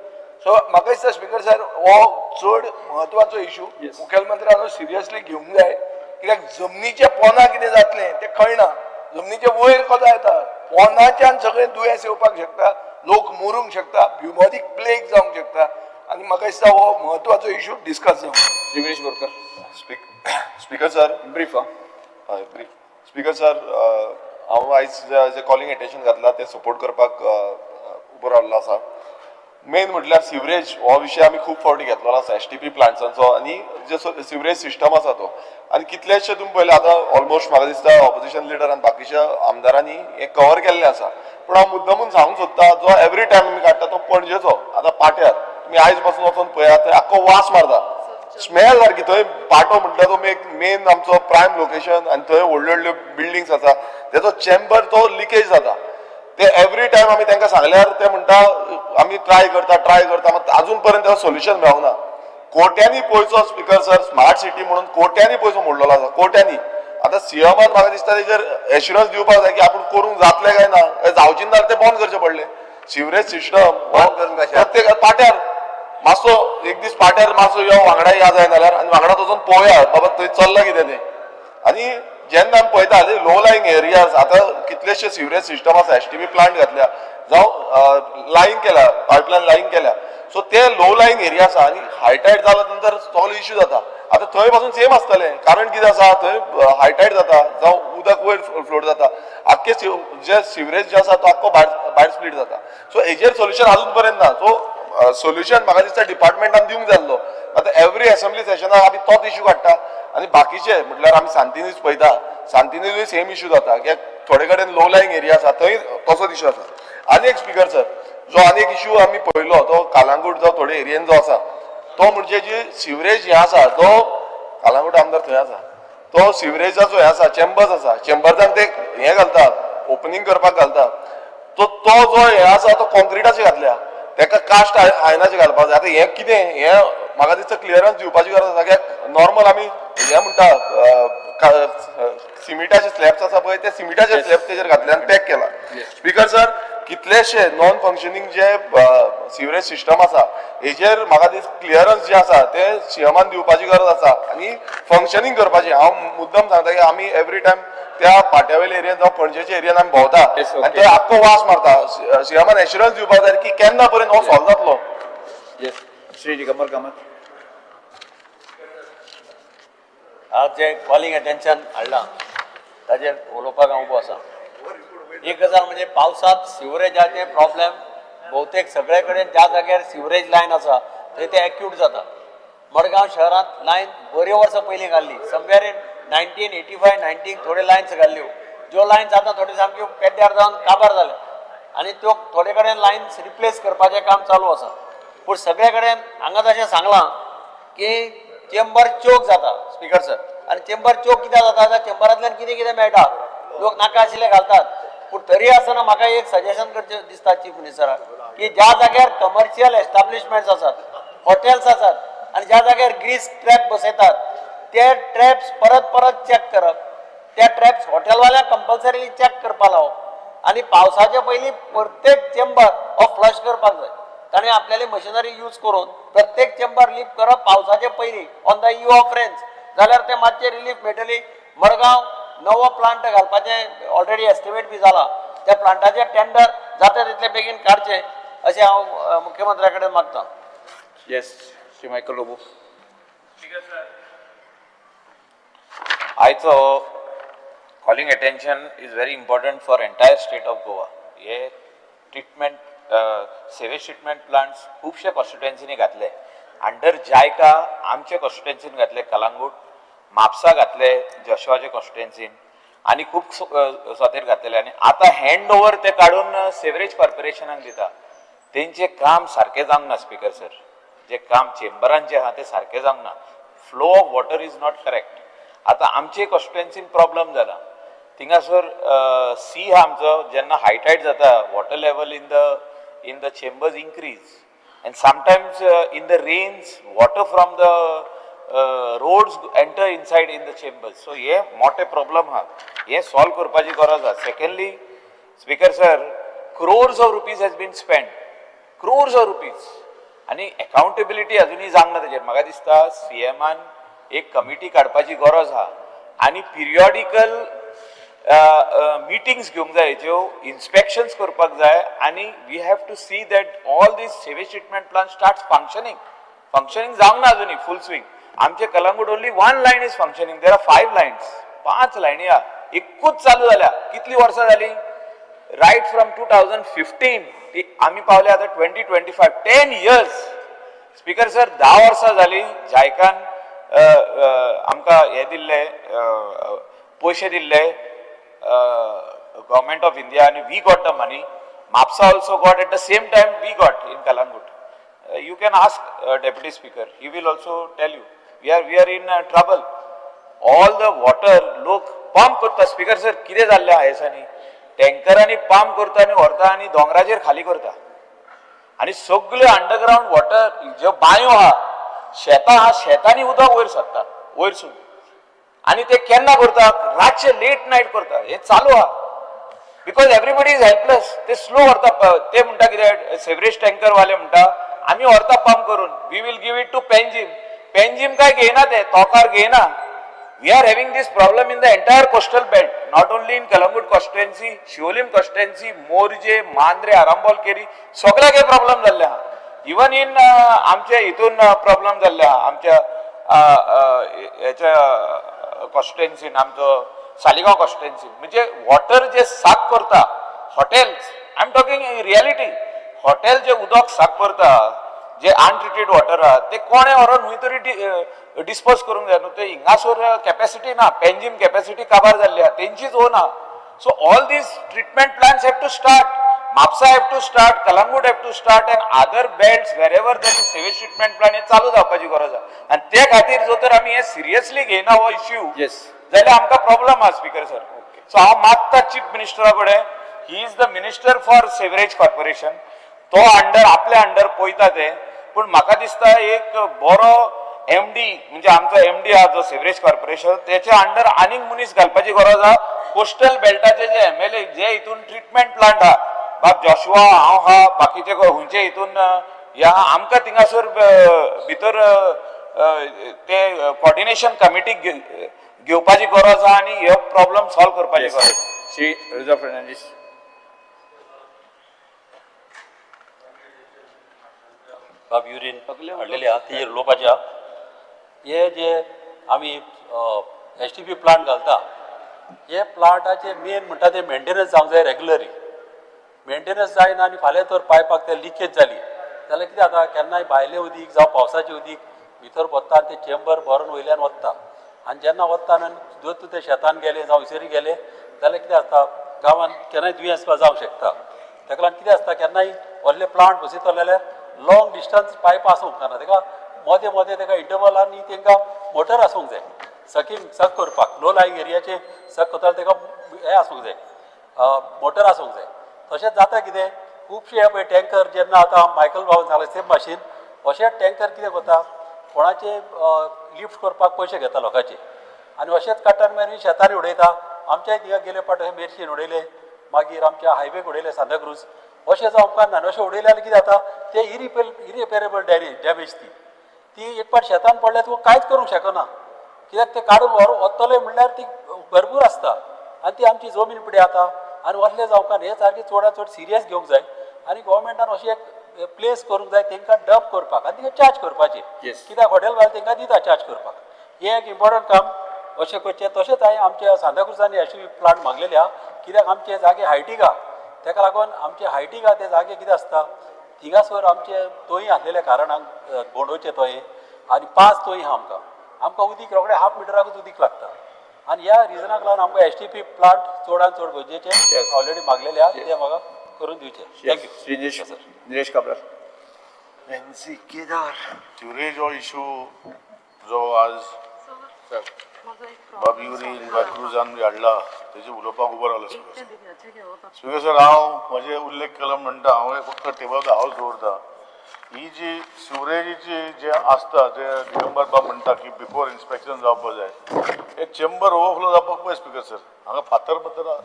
सो म्हाका दिसता स्पीकर सर, हो चड म्हत्वाचो इशू. मुखेलमंत्र्यान सिरियसली घेवंक जाय, कित्याक जमनीच्या पोना कितें जातलें तें कळना. जमनीच्या वयर कोता येता, पोनाच्यान सगळें दुयेंस येवपाक शकता, लोक मरूंक शकता, ब्युबॉनीक प्लेग जावंक शकता. आनी म्हाका दिसता हो म्हत्वाचो इशू डिस्कस जावंक जाय. Shri Girish Borkar. Speaker sir. Brief. हा. हय, ब्रीफ. स्पीकर सर, हांव आयज जे कॉलिंग एटेन्शन घातला तें सपोर्ट करपाक उबो रावल्लो आसा. मेन म्हटल्यार सिवरेज हो विशय आमी खूब फावटी घेतलेलो आसा, एसटीपी प्लांट्सांचो आनी जे सिवरेज सिस्टम आसा तो. आनी कितलेशे तुमी पळयले, आतां ऑलमोस्ट म्हाका दिसता ऑपोजिशन लिडर आनी बाकीच्या आमदारांनी हें कवर केल्लें आसा. पूण हांव मुद्दमून सांगूंक सोदता, जो एवरी टायम आमी काडटा तो पणजेचो. आतां पाट्यार तुमी आयज पासून वचोन पळयात, थंय आख्खो वास मारता, स्मेल सारकी. थंय पाटो म्हटल्यार तो एक मेन आमचो प्रायम लोकेशन आनी थंय व्हडल्यो व्हडल्यो बिल्डिंग्स आसा. तेचो चेंबर तो लिकेज जाता. ते एवरी टायम आमी तांकां सांगल्यार ते म्हणटा, आमी ट्राय करता, ट्राय करता. मात अजून पर्यंत तेका सोल्युशन मेळना. कोट्यांनी पयसो, स्पीकर सर, स्मार्ट सिटी म्हणून कोट्यांनी पयसो मोडलेलो आसा, कोट्यांनी. आतां सीएमान म्हाका दिसता तेजेर एश्युरन्स दिवपाक जाय की आपूण करूंक जातलें काय ना. काय जावची ना जाल्यार ते बंद करचे पडले सिवरेज सिस्टम. बंद करून कशें? प्रत्येक पाट्यार मातसो एक दीस पाट्यार मातसो यो, वांगडा या जाय जाल्यार आनी वांगडा वचून पळोवया बाबा थंय चल्ला कितें तें. आनी जेन्ना आमी पळयता लो लाईंग एरियाज, आतां कितलेशे सिवरेज सिस्टम आसा, एसटीपी प्लांट घातल्या जावं लायन केल्या, पायपलायन लायन केल्या. सो ते लो लाईंग एरिया आसा आनी हाय टायड जाल्या नंतर सगलो इश्यू जाता. आतां थंय पासून सेम आसतलें, कारण कितें आसा, थंय हाय टायड जाता जावं उदक वयर फ्लोट जाता, आख्खे जे सिवरेज जे आसा तो आख्खो भायर भायर स्प्लीट जाता. सो हेजेर सोल्युशन अजून पर्यंत ना. सो सोल्युशन म्हाका दिसता डिपार्टमेंटान दिवंक जाय आसलो. आतां एवरी असेंब्ली सेशनाक आमी तोच इश्यू काडटा. आनी बाकीचे म्हटल्यार आमी सांतिनेज पळयता, सांतिनेजूय सेम इश्यू जाता, कित्याक थोडे कडेन लो लाईंग एरिया आसा, थंय तसोच इश्यू आसा. आनी एक स्पीकर सर, जो आनी एक इश्यू आमी पळयलो तो कालांगूट जो थोडे एरियेन जो आसा, तो म्हणजे जी सिवरेज हें आसा, तो कालांगूट आमदार थंय आसा, तो सिवरेजाचो हें आसा, चेंबर्स आसा, चेंबर्सान ते हें घालता, ओपनिंग करपाक घालता. तो तो जो हें आसा तो कॉन्क्रिटाचे घातल्या, तेका कास्ट आयनाचे घालपाक जाय. आतां हें कितें हें म्हाका दिसता क्लियरन्स दिवपाची गरज आसा, कित्याक नॉर्मल आमी हें म्हणटा, सिमिटाचे स्लॅब्स आसा पळय, ते सिमिटाचे स्लॅब तेजेर घातले आनी पॅक केला. स्पीकर सर, कितलेशे नॉन फंक्शनींग जे सिवरेज सिस्टम आसा, हेजेर म्हाका दीस क्लियरन्स जे आसा ते सीएमान दिवपाची गरज आसा आनी फंक्शनींग करपाची. हांव मुद्दम सांगता की आमी एवरी टायम त्या पाट्यावेल्या एरियन जावं पणजेच्या एरियन आमी भोंवता आनी ते आख्खो वास मारता. सीएमान एश्युरन्स दिवपाक जाय की केन्ना पर्यंत हो सॉल्व जातलो. येस, श्री दिगंबर कामत. आज जे कॉलिंग अटेन्शन हाडलां ताजेर उलोवपाक हांव उबो आसा. एक गजाल म्हणजे पावसांत सिवरेजाचे प्रॉब्लेम भोवतेक सगळे कडेन, ज्या जाग्यार सिवरेज लायन आसा थंय ते एक्यूट जाता. मडगांव शहरांत लायन बऱ्यो वर्सां पयलीं घाल्ली, somewhere in 1985 90 थोड्यो लायन्स घाल्ल्यो. ज्यो लायन्स आतां थोड्यो सामक्यो पेड्ड्यार जावन काबार जाल्या आनी त्यो थोडे कडेन लायन्स रिप्लेस करपाचें काम चालू आसा. पूण सगळे कडेन हांगा जशें सांगलां की चेंबर चोक जाता, स्पीकर सर. आनी चेंबर चोक कित्याक जाता जाल्यार चेंबरांतल्यान कितें कितें मेळटा, लोक नाका आशिल्ले घालतात. पूण तरी आसतना म्हाका एक सजेशन करचें दिसता चीफ मिनिस्टराक की ज्या जाग्यार कमर्शियल एस्टाब्लिशमेंट्स आसात, हॉटेल्स आसात आनी ज्या जाग्यार ग्रीस ट्रॅप बसयतात, ते ट्रॅप्स परत परत चॅक करप, त्या ट्रॅप्स हॉटेलवाल्यांक कंपल्सरीली चॅक करपा लावप आनी पावसाच्या पयलीं प्रत्येक चेंबर हो फ्लश करपाक जाय. कारण ताणें आपल्याली मशिनरी यूज करून प्रत्येक चेंबर लिफ्ट करप पावसाचे पयलीं on the eve of rains, जाल्यार ते मातशें रिलीफ मेळटली. मडगांव नवो प्लांट घालपाचें ऑलरेडी एस्टिमेट बी जाला, त्या प्लांटाचें टेंडर जाता तितले बेगीन काडचें अशें हांव मुख्यमंत्र्या कडेन मागतां. Yes, Shri Michael Lobo. आयचो calling attention is very important for entire state of Goa. हे ट्रिटमेंट सिवेज ट्रिटमेंट प्लांट्स खुबशे कॉन्स्टिट्युएन्सीनी घातले अंडर जायका, आमचे कॉन्स्टिट्युएन्सीन घातले कलांगूट, म्हापसा घातले जोशुआचे कॉन्स्टिट्युएन्सीन आनी खूब सोतेर घातलेले. आनी आतां हँड ओवर ते काडून सिवरेज कॉर्पोरेशनाक दिता. तेंचें काम सारकें जावंक ना स्पीकर सर, जे काम चेंबरांचें आहा तें सारकें जावंक ना. Flow of water is not correct. आतां आमचे कॉन्स्टिट्युएन्सीन प्रॉब्लम जाला थिंगासर सी आहा आमचो, जेन्ना हायटायड जाता water level in the chambers increase and sometimes in the rains water from the roads enter inside in the chambers. So हे मोठे प्रॉब्लम आहा, हे सॉल्व करपाची गरज आहा. Secondly speaker sir, crores of rupees has been spend, crores of rupees, आनी accountability अजुनूय जावंक ना तेजेर. म्हाका दिसता सीएमान एक कमिटी काडपाची गरज आहा आनी पिरियॉडिकल मिटिंग्स घेवंक जाय, ज्यो इन्स्पेक्शन्स करपाक जाय आनी we have to see that all these sewage treatment plant start functioning. Functioning जावंक ना अजुनूय फूल स्विंग. आमचे Calangute only one line is functioning, there are 5 lines, 5 लायनी आहा, एकूच चालू जाल्या. कितली वर्सां जाली? रायट फ्रॉम 2015 ती आमी पावले आतां 2025, 10 years. Speaker sir, 10 वर्सां जाली जायकान आमकां हे दिल्ले, पयशे दिल्ले गव्हर्मेंट ऑफ इंडिया आनी we got the money. Mapusa also got at the same time we got in Calangute. You can ask deputy speaker, he will also tell you. We are in trouble. All the water लोक pump करता. Speaker sir, कितें जाल्लें आहा दिसांनी, टँकरांनी pump करता आनी व्हरता आनी दोंगराचेर खाली करता आनी सगळे अंडरग्रावंड वॉटर ज्यो बांयो आहा, शेतां आहा, शेतांनी उदक वयर सरता वयरसून. आनी ते केन्ना करता? रातचे लेट नायट करता. हे चालू आहा because everybody is helpless. ते स्लो व्हरता. ते म्हणटा कितें, सिवरेज टँकर वाले म्हणटा आमी व्हरता पंप करून, we will give it to Panjim. Panjim काय घेयना, ते तोकार घेयना. We are having this problem in the entire coastal belt, not only in Calangute constituency, Siolim constituency, Morjim, Mandrem, Arambol Keri, सगळ्याक हे प्रॉब्लम जाल्ले आहा. इवन इन आमच्या हितून प्रॉब्लम जाल्ले आहा, आमच्या हेच्या कॉन्स्टिट्युएन्सीन, आमचो सालिगांव कॉन्स्टिट्युएन्सीन. म्हणजे वॉटर जे साक करता hotels, I am talking reality, hotel जे उदक साक करता, जे अनट्रिटेड वॉटर आहा ते कोणें व्हरोन खंय तरी डिस्पोज करूंक जाय न्हू. ते हिंगासर कॅपॅसिटी ना, पेंजीम कॅपॅसिटी काबार जाल्ली आहा, तेंचीच ओन आहा. So all these treatment plants have to start. Mapusa have to start, Calangute have to start and other belts wherever there is sewage treatment plant हे चालू जावपाची गरज आहा. आनी ते खातीर जर तर आमी हे सिरियसली घेयना हो इश्यू Yes. जाल्यार आमकां प्रॉब्लम आहा स्पीकर सर. सो हांव मागता चीफ मिनिस्टरा कडेन, he is the minister for sewerage corporation, तो अंडर आपल्या अंडर पळयता ते, पूण म्हाका दिसता एक बरो एमडी, म्हणजे आमचो एमडी आहा जो सिवरेज कॉर्पोरेशन, तेच्या अंडर आनीक मनीस घालपाची गरज आहा. कोस्टल बेल्टाचे जे एमएलए जे हितून ट्रिटमेंट प्लांट आहा, बाब जॉशुआ हांव आहा, बाकीचे खंयचे हितून ह्या आमकां थिंगासर भितर ते कॉर्डिनेशन कमिटी घेवपाची गरज आहा आनी हे प्रॉब्लम सॉल्व करपाची गरज आहा. श्री रोजा फर्नांडीस. बाब युरीन हाडलेली आहा तेजेर उलोवपाचें आहा. हे जे आमी एसटीपी प्लांट घालता, हे प्लांटाचे मेन म्हणटा ते मेंटेनन्स जावंक जाय. रेगुलरली मेंटेनन्स जायना आनी फाल्यां तर पायपाक ते लिकेज जाली जाल्यार कितें जाता? केन्नाय भायलें उदीक जावं पावसाचें उदीक भितर वता आनी तें चेंबर भरून वयल्यान वता आनी जेन्ना वता आनी जर तूं ते शेतान गेले जावं हयसरी गेले जाल्यार कितें आसता, गांवांत केन्नाय दुयेंस जावंक शकता. ताका लागून कितें आसता, केन्नाय व्हडले प्लांट बसयतले जाल्यार लॉंग डिस्टन्स पायपां आसूंक उपकारना. ताका मदें मदें ताका इंटरवलांनी तांकां मोटर आसूंक जाय, सकींग सक करपाक. लो लायंग एरियाचे सक करता ताका हें आसूंक जाय, मोटर आसूंक जाय. तशेंच जाता कितें, खुबशे हे पळय टँकर, जेन्ना आतां मायकल बाबून सांगलें सेम भाशेन, अशे टँकर कितें करता, कोणाचे लिफ्ट करपाक पयशे घेता लोकांचे आनी अशेंच काडटा आनी मागीर शेतांनी उडयता. आमच्याय थिंगा गेले फावट अशें मेरशेन उडयले, मागीर आमच्या हायवेक उडयले सांताक्रूज. अशें जावंक उपकारना आनी अशें उडयलें जाल्यार कितें जाता ते इरिपेरेबल डॅमेज ती ती एक पाट शेतान पडल्यार तुका कांयच करूंक शकना कित्याक ते काडून व्हर वतले म्हणल्यार ती भरपूर आसता आनी ती आमची जमीन पिडी जाता आनी वतले जावंक हे सारकें चडांत चड सिरियस घेवंक जाय आनी गोवोरमेंटान अशी एक प्लेस करूंक जाय तांकां डंप करपाक आनी तांकां चार्ज करपाचें. कित्याक हॉटेल वाले तांकां दिता चार्ज करपाक. हें एक इम्पॉर्टंट काम अशें करचें. तशेंच हांवें आमच्या सांताक्रुजांनी एस टी पी प्लांट मागलेले आहा कित्याक आमचे जागे हायटीक आहा ताका लागून आमचे हायटीक आहा ते जागे कितें आसता थिंगासर आमचे तोंय आसलेल्या कारणान बोंडोचे तोये आनी 5 तोंय आहा आमकां आमकां उदीक रोखडें हाफ मिटराकूच उदीक लागता आनी ह्या रिजनाक लागून आमकां एस टी पी प्लांट चडांत चड गरजेचे ऑलरेडी मागलेले आहा ते म्हाका करून दिवचे. Thank you. Shri Nilesh Cabral. Sewerage हो इशू जो आज बाब युरी क्रुजान हाडला तेजे उलोवपाक उबो रावलो स्पीकर सर. स्पीकर सर हांव म्हजे उल्लेख केलो म्हणटा हांव फक्त टेबल हांव दवरता ही जी सिवरेजीची जे आसता ते दिगंबर बाब म्हणटा की बिफोर इन्स्पेक्शन जावपाक जाय हे चेंबर ओवरफ्लो जावपाक पळय स्पीकर सर. हांगा फातर फातर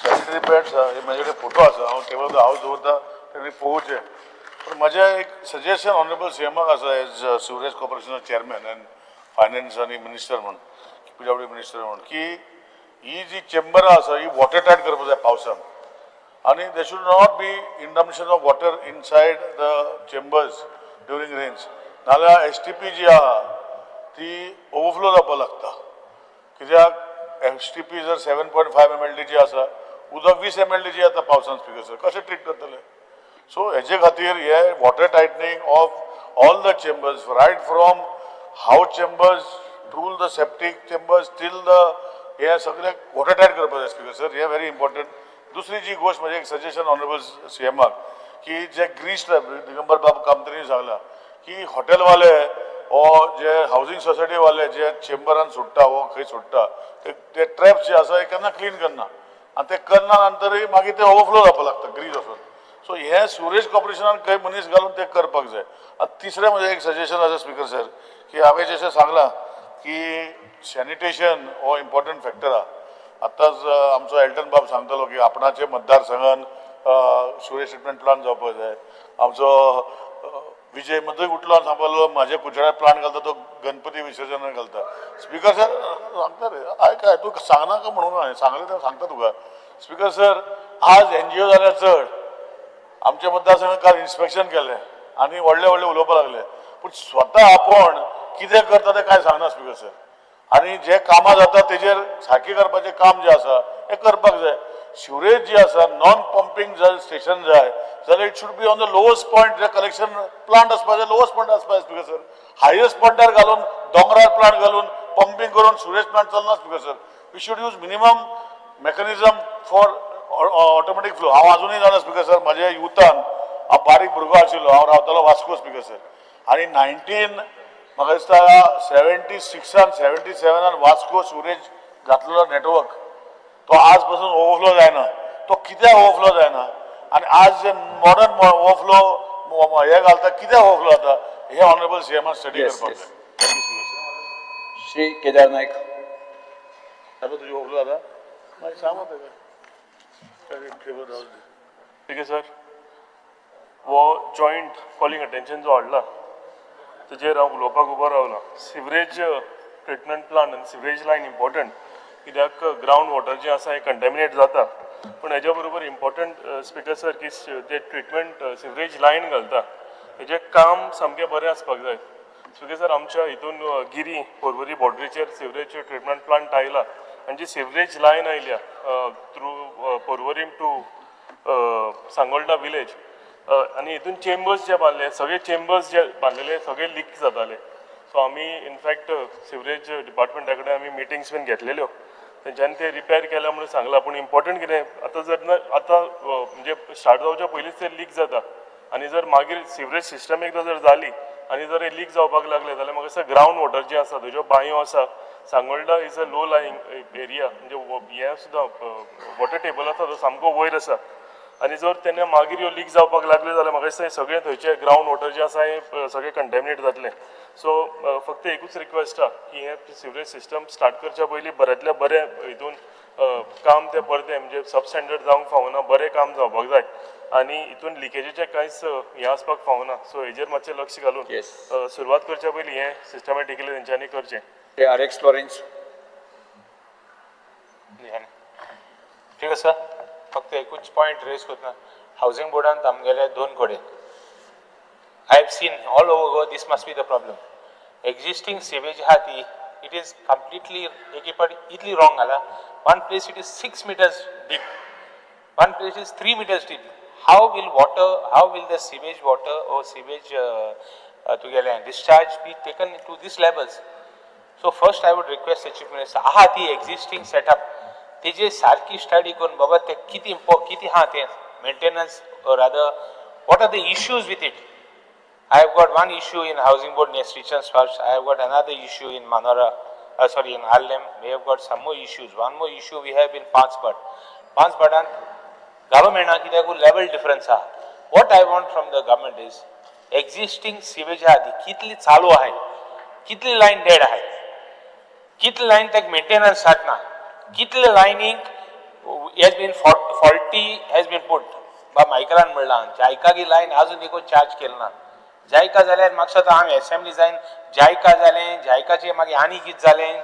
सॅनिटरी पॅड्स आहा हे म्हजे कडेन फोटो आसा हांव टेबल हांव दवरता तेणी पळोवचें. पूण म्हजें एक सजेशन ऑनरेबल सी एमाक आसा एज सिवरेज कॉर्पोरेशनाचो चेअरमॅन अँड फायनान्स आनी मिनिस्टर म्हूण पीडब्ल्यू मिनिस्टर म्हूण की ही जी चेंबरां आसा ही वॉटर टायट करपाक जाय पावसान आनी there should not be interruption of water inside the chambers during rains. नाजाल्यार एस टी पी जी आहा ती ओवरफ्लो जावपाक लागता कित्याक एस टी पी जर 7.5 MLD जी आसा उदक 20 MLD जी येता पावसान स्पीकर सर कशें ट्रीट करतले. सो हेजे खातीर हे water tightening of all the chambers right from house chambers to the septic chambers till the हे सगळे वॉटर टायट करपाक जाय स्पीकर सर. हे व्हेरी इम्पॉर्टंट. दुसरी जी गोश्ट म्हजें एक सजेशन ऑनरेबल सी एमाक की जे ग्रीस दिगंबर बाब कामतीनी सांगला की हॉटेलवाले वो जे हावजींग सोसायटीवाले जे चेंबरान सोडटा वो खंय सोडटा ते ट्रॅप्स जे आसा हे केन्ना क्लीन करना आनी ते करना नंतरूय मागीर ते ओवरफ्लो जावपाक लागता ग्रीस वचून. सो हे सिवरेज कॉर्पोरेशनान खंय मनीस घालून ते करपाक जाय. आनी तिसरें म्हजें एक सजेशन आसा स्पीकर सर की हांवें जशें सांगलां की सॅनिटेशन हो इम्पॉर्टंट फॅक्टर आहा. आतांच आमचो एल्टन बाब सांगतालो की आपणाचे मतदारसंघान सिवरेज ट्रिटमेंट प्लांट जावपाक जाय. आमचो विजय मदीं उठलो आनी सांगपाक लागलो म्हाजे कुंचड्यार प्लांट घालता तो गणपती विसर्जनाक घालता. स्पीकर सर सांगता रे आयक तूं सांगनाका म्हणून हांवें सांगलें तें सांगता तुका. स्पीकर सर आज एनजीओ जाल्यार चड आमच्या मतदारसंघात काल इन्स्पेक्शन केलें आनी व्हडले व्हडले उलोवपाक लागले पूण स्वता आपूण कितें करता तें कांय सांगना स्पीकर सर. आनी जे कामां जाता तेजेर सारकें करपाचें काम जें आसा हें करपाक जाय. सिवरेज जी आसा नॉन पंपींग जर स्टेशन जाय जाल्यार it should be on the lowest point. J collection plant आसपा जाय लोवस्ट पॉयंट आसपा जाय स्पीकर सर. हायस्ट पॉयंटार घालून दोंगरार प्लांट घालून पंपींग करून सिवरेज प्लांट चलना speaker sir. We should use minimum mechanism for automatic flow. हांव आजुनूय जाणा स्पीकर सर म्हज्या युथान हांव बारीक भुरगो आशिल्लो हांव रावतालो वास्को स्पीकर सर आनी 19 म्हाका दिसता 76 77 वास्को सिवरेज घातलेलो नेटवर्क तो आज पासून ओवरफ्लो जायना. तो कित्याक ओवरफ्लो जायना आनी आज जे मॉडर्न ओवरफ्लो हे घालता कित्याक ओवरफ्लो जाता हे ऑनरेबल सी एमान स्टडी करपाक जाय. श्री केदार नायक. तुजी ओवरफ्लो जाता मागीर सांग तेका. स्पीकर सर हो जॉयंट कॉलिंग अटेन्शन जो हाडला तेजेर हांव उलोवपाक उबो रावला. सिवरेज ट्रिटमेंट प्लांट आनी सिवरेज लायन इम्पॉर्टंट कित्याक ग्रावंड वॉटर जें आसा हें कंटेमिनेट जाता पूण हेज्या बरोबर इम्पॉर्टंट स्पीकर सर की जे ट्रिटमेंट सिवरेज लायन घालता हेजें काम सामकें बरें आसपाक जाय. स्पीकर सर आमच्या हितून Giri Porvorim बॉर्डरीचेर sewerage treatment plant आयला आनी जी सिवरेज लायन आयल्या through Porvorim to Sangolda village आनी हितून चेंबर्स जे बांदले सगळे चेंबर्स जे बांदलेले सगळे लीक जाताले. सो आमी इनफॅक्ट सिवरेज डिपार्टमेंटा कडेन आमी मिटिंग्स बीन घेतलेल्यो तेंच्यांनी ते रिपेर केल्या म्हणून सांगलां. पूण इम्पॉर्टंट कितें आतां जर ना आतां म्हणजे स्टार्ट जावच्या पयलींच ते लीक जाता आनी जर मागीर सिवरेज सिस्टम एकदां जर जाली आनी जर हे लीक जावपाक लागले जाल्यार म्हाका दिसता ग्रावंड वॉटर जें आसा थंयच्यो बांयो आसा Sangolda is a low lying area म्हणजे हें सुद्दां वॉटर टेबल आसा तो सामको वयर आसा आनी जर तेन्ना मागीर ह्यो लीक जावपाक लागल्यो जाल्यार म्हाका दिसता हें सगळें थंयचें ग्रावंड वॉटर जें आसा हें सगळें कंटेमिनेट जातलें. सो फक्त एकूच रिक्वेस्ट आहा की हें सिवरेज सिस्टम स्टार्ट करच्या पयलीं बऱ्यांतल्या बरें हितून काम तें परतें म्हणजे सब स्टँडर्ड जावंक फावना, बरें काम जावपाक जाय. आनी हितून लिकेजीचें कांयच हें आसपाक फावना. सो हेजेर मातशें लक्ष घालून सुरवात करच्या पयलीं हें सिस्टमॅटिकली तेंच्यांनी करचें. ते आर एक्स लॉरेन्स. ठीक आसा, फक्त एकूच पॉयंट रेज करतना हावजींग बोर्डान आमगेले दोन कडेन I have seen all over Goa this must be the problem. Existing sewage आहा ती it is completely एक पाट इतली रॉंग घाला. One place it is 6 meters deep, one place is 3 meters deep. How will water, how will the sewage water or sewage तुगेलें discharge be taken to this levels? So first I would request the chief minister आहा ती existing setup तेजे सारकी study करून बाबा ते कितें कितें आहा तें maintenance or rather what are the issues with it. I have got one issue in housing board near Srichand Sparsh. I have got another issue in Manora, sorry, in Arlem. We have got some more issues. One more issue we have in Panchpat. Panchpatan government कित्याक level difference आहा. What I want from the government is existing sewage आहा ती कितली चालू आहाय, कितली line dead आहाय, कितली लायन ताका मेंटेनन्स जातना, कितले लायनीक has been faulty has been put. बा मायकलान म्हणलां जायका लायन अजून देखून चार्ज केल ना. जायका जाल्यार म्हाका दिसता आमी एसेंब्ली जायन जायका जालें, जायकाचें मागीर आनी कितें जालें.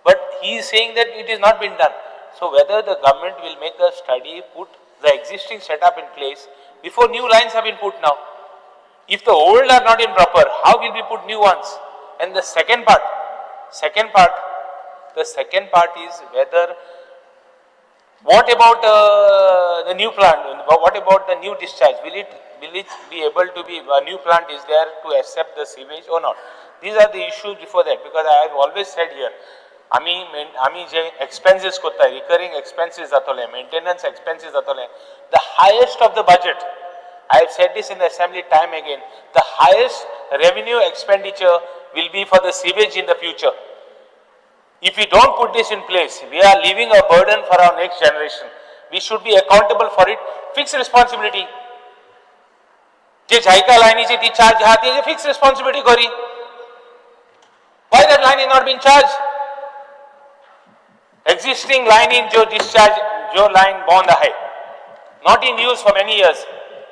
But he is saying that it is not been done. So whether the government will make a study, put the existing setup in place before new lines have been put now. If the old are not in proper, how will we put new ones? And the second part, the second part is whether, what about the new plant? What about the new discharge? Will it be able to be, a new plant is there to accept the sewage or not? These are the issues before that, because I have always said here, आमी जे expenses करता, recurring expenses जातले, maintenance expenses जातले, the highest of the budget, I have said this in the assembly time again, the highest revenue expenditure will be for the sewage in the future. If we don't put this in place, we are leaving a burden for our next generation. We should be accountable for it. Fixed responsibility. जे जायका लायनीची ती charge आहा ती fixed responsibility curry. Why that line is not been charged? Existing line in जो discharge, जो line bond आहे, not in use for many years.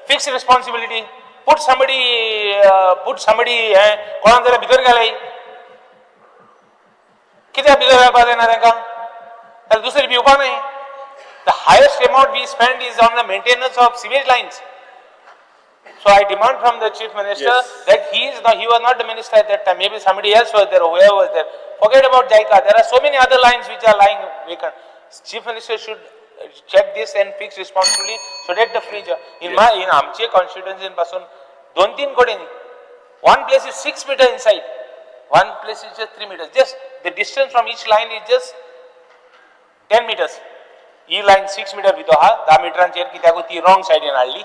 Fixed responsibility. Put somebody, कोणाक जाल्यार भितर घालय. कित्याक भितर घालपाक जायना तांकां? जाल्यार दुसरी भिवपा न्हय. The highest amount we spend is on the maintenance of sewage lines. So I demand from the chief minister that he is not, he was not the minister at that time. Maybe somebody else was there or whoever was there. Forget about JICA. There are so many other lines which are lying vacant. Chief minister should check this and fix responsibility so that the future. In my, in आमचे constituency पासून 2-3 कडेन, one place is 6 meters inside, one place is just 3 meters. Just the distance from each line is just 10 meters. He line 6 meter भितर आहा, 10 मिटरांचेर कित्याक ती wrong सायडीन हाडली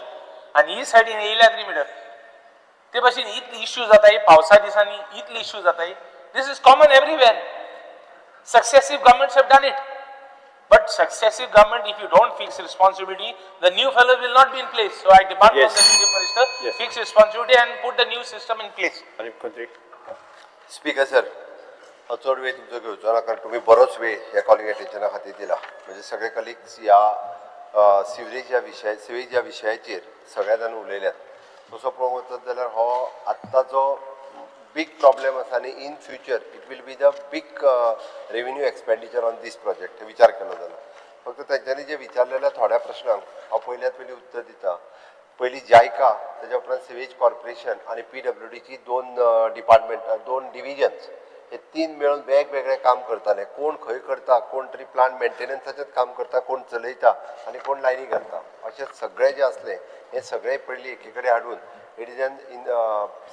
आनी ही सायडीन येयल्या 3 मिटर. ते भाशेन इतली इश्यू जाताय पावसा दिसांनी, इतली इश्यू जाताय. This is common everywhere. Successive governments have done it. But successive government, if you don't fix responsibility, the new fellow will not be in place. So I demand from the chief minister, fix responsibility and put the new system in place. Speaker sir, हांव चड वेळ तुमचो घेवचो ना, कारण तुमी बरोच वेळ ह्या कॉलिंग अटेन्शना खातीर दिला. म्हणजे सगळे कलिग्स ह्या सिवरेज ह्या विशय, सिवेज ह्या विशयाचेर सगळ्या जाण उलयल्यात. तसो पळोवंक वचत जाल्यार हो आत्ताचो बीग प्रॉब्लेम आसा आनी in future it will be the big revenue expenditure on this project विचार केलो जाल्यार. फक्त तेंच्यांनी जे विचारलेल्या थोड्या प्रश्नांक हांव पयल्यात पयलीं उत्तर दिता. पयलीं जायका, तेज्या उपरांत सिवेज कॉर्पोरेशन आनी PWDची 2 डिपार्टमेंट, 2 डिविजन्स, हे 3 मेळून वेगवेगळे काम करताले. कोण खंय करता, कोण तरी प्लांट मेंटेनन्साचेच काम करता, कोण चलयता आनी कोण लायनी घालता, अशें सगळें जें आसलें हें सगळें पयलीं एकी कडेन हाडून it is an in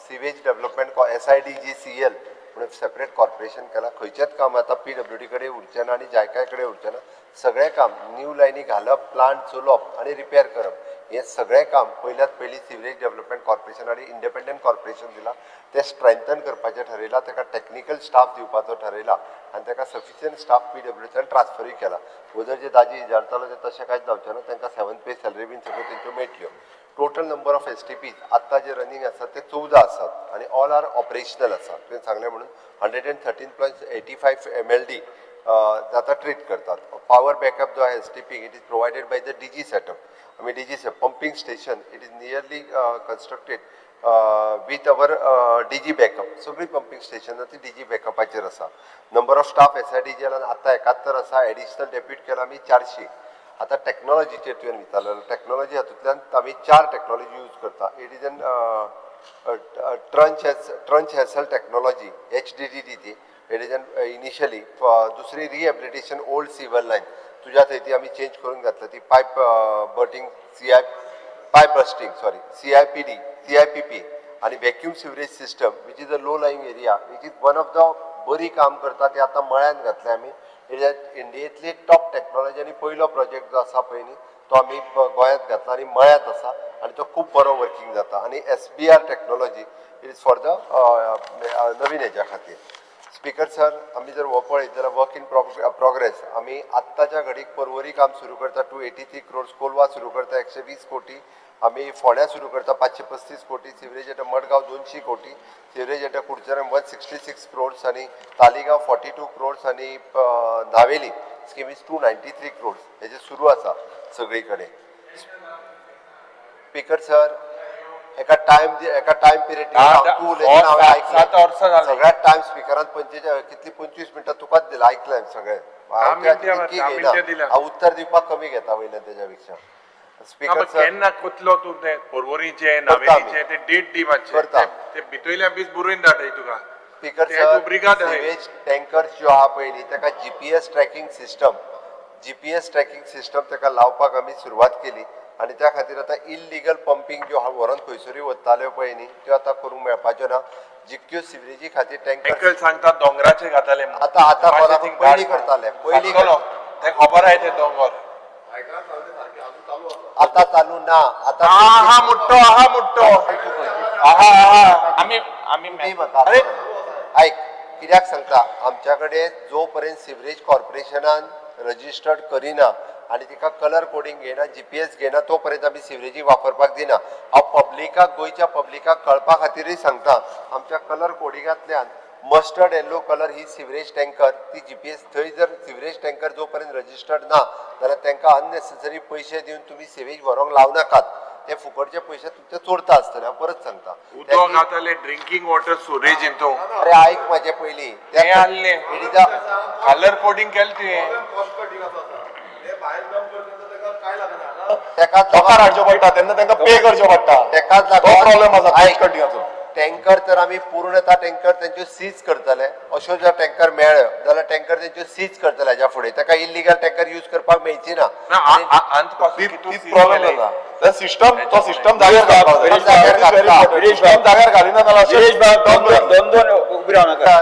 sewage development SIDGCL म्हणून सेपरेट कॉर्पोरेशन केलां. खंयचेंच काम आतां PWD कडेन उरचें ना आनी जायकाय कडेन उरचें ना. सगळें काम न्यू लायनी घालप, प्लांट चलोवप आनी रिपेर करप हें सगळें काम पयल्यात पयलीं सिवरेज डेव्हलपमेंट कॉर्पोरेशन आनी इंडिपेंडंट कॉर्पोरेशन दिलां. तें स्ट्रेंथन करपाचें ठरयलां, ताका टॅक्निकल स्टाफ दिवपाचो ठरयला आनी ताका सफिशियंट स्टाफ PWDच्यान ट्रान्सफरूय केला. वजर जे दाजी विचारतालो ते तशें कांयच जावचें ना, तांकां 7th पे सॅलरी बीन सगळ्यो तेंच्यो मेळटल्यो. टोटल नंबर ऑफ STPs आत्तां जे रनींग आसात ते 14 आसात आनी ऑल are operational आसा. तुवें सांगलें म्हणून 113.85 MLD जाता ट्रीट करतात. पावर बॅकअप जो आहा STP, it is provided by the DG setup. आमी DG pumping station, it is nearly constructed with our DG backup. सगळीं पंपींग स्टेशनां ती डीजी बॅकअपाचेर आसा. नंबर ऑफ स्टाफ एसआयडीजीएलान आतां 71 आसा. एडिशनल डेप्यूट केला आमी 400. आतां टॅक्नॉलॉजीचेर तुवें विचारलेलो. टॅक्नॉलॉजी हातूंतल्यान आमी चार टॅक्नॉलॉजी यूज करता. It is an trench HASL technology, HDDT ती, it is an initially. दुसरी रिहेबिलिटेशन ओल्ड सिवर लायन, तुज्या थंय ती आमी चेंज करून घातल्या ती pipe bursting CI pipe bursting, sorry, CIPD CIPP आनी vacuum sewerage system, which is a low lying area, which is one of the बरी काम करता. ती आतां मळ्यान घातल्या आमी. इंडियेंतली टॉप टॅक्नॉलॉजी आनी पयलो प्रोजेक्ट जो आसा पळय न्ही, तो आमी गोंयांत घातला आनी मळ्यांत आसा आनी तो खूब बरो वर्कींग जाता. आनी SBR technology is for the नवीन हेज्या खातीर. स्पीकर सर, आमी जर हो पळयत जाल्यार वर्क इन प्रोग्रेस, आमी आत्ताच्या घडीक परवरी काम सुरू करता 283 क्रोर्स, कोलवा सुरू करता 120 कोटी, आमी फोंड्या सुरू करता 535 कोटी, सिवरेज एट मडगांव 200 कोटी, सिवरेज एट कुडचडें 166 क्रोर्स आनी तालिगांव 42 क्रोर्स आनी नावेली scheme is 293 crores. हेजे सुरू आसा सगळी कडेन. स्पीकर सर, एका टायम पिरियड तूं उलयतना हांवें ऐकलें. 7 वर्सां जालीं. सगळ्यात टायम स्पिकरान 45 कितली 25 मिनटां तुकाच दिला. ऐकलें सगळें. 10 मिनटां तितकी 10 घेयना. मिनटां दिल्या. हांव उत्तर दिवपाक कमी घेता वयल्यान तेज्या पेक्षा. ना, स्पीकर पण सर, केन्ना कोतलो तूं ते परवरीचे, करता आमी. नावेलीचे ते डेट दी मातशे. करता. ते भितयल्या बीस बरोवन धाडय तुका. स्पीकर ते सर, ब्रिगाद आहाय. सिवेज टँकर्स ज्यो आहा पळय न्ही, ताका GPS tracking system ताका लावपाक आमी सुरवात केली आनी त्या खातीर आतां इल्लिगल पंपींग ज्यो व्हरोन खंयसरूय वताल्यो पळय न्ही, त्यो आतां करूंक मेळपाच्यो ना. जितक्यो सिवरेजी खातीर टँकर अंकल सांगता दोंगराचे घाताले म्हणून. आतां आतां मातशें कोणाक थिंग पयलीं धाड. करताले, पयलीं. सांगतलो ते खबर आहे ते दोंगर. आतां चालू ना आतां. आहा मुट्टो, आहा मुट्टो, आहा आहा. आमी आमी ती म्हाका अरे. आयक, कित्याक सांगता, आमच्या कडेन जो पर्यंत सिवरेज कॉर्पोरेशनान रजिस्टर्ड करिना आनी तिका कलर कोडींग घेयना, जीपीएस घेयना, तो पर्यंत आमी सिवरेजी वापरपाक दिना. हांव पब्लिकाक, गोंयच्या पब्लिकाक कळपा खातीरय सांगता, आमच्या कलर कोडिंगांतल्यान मस्टर्ड येल्लो कलर ही सिवरेज टँकर, ती जीपीएस थंय जर सिवरेज टँकर जो पर्यंत रजिस्टर्ड ना जाल्यार तांकां अननेसेसरी पयशे दिवन तुमी सिवेज व्हरोंक लावं नाकात. ते फुकटचे पयशे तुमचे चोरता आसतले. हांव परत सांगता. उदक घाताले ड्रिंकींग वॉटर सुरेज हितून. अरे, आयक म्हाजे पयलीं. तें आहलें. It is a colour coding केलें तुवें. तेकाच लोकांक हाडचें पडटा तेन्ना तांकां पे करचें पडटा. तेकाच तो लागून प्रॉब्लेम आसा आयक, कटिंगाचो. टँकर तर आमी पूर्णता टँकर तेंच्यो सीज करतले. अश्यो जर टँकर मेळ्ळ्यो जाल्यार टँकर तेंच्यो सीज करतले. हाज्या फुडें ताका इलिगल टँकर यूज करपाक मेळची ना. ना, अंत पासून कितू तीच सीज प्रॉब्लेम केले? जाता. ते सिस्टम, तो सिस्टम जाग्यार घालपाक जाय. जाग्यार घातला. सिस्टम जाग्यार घालिना जाल्यार गिरीश बाब, दोन दोन दोन दोन उबी रावनाका.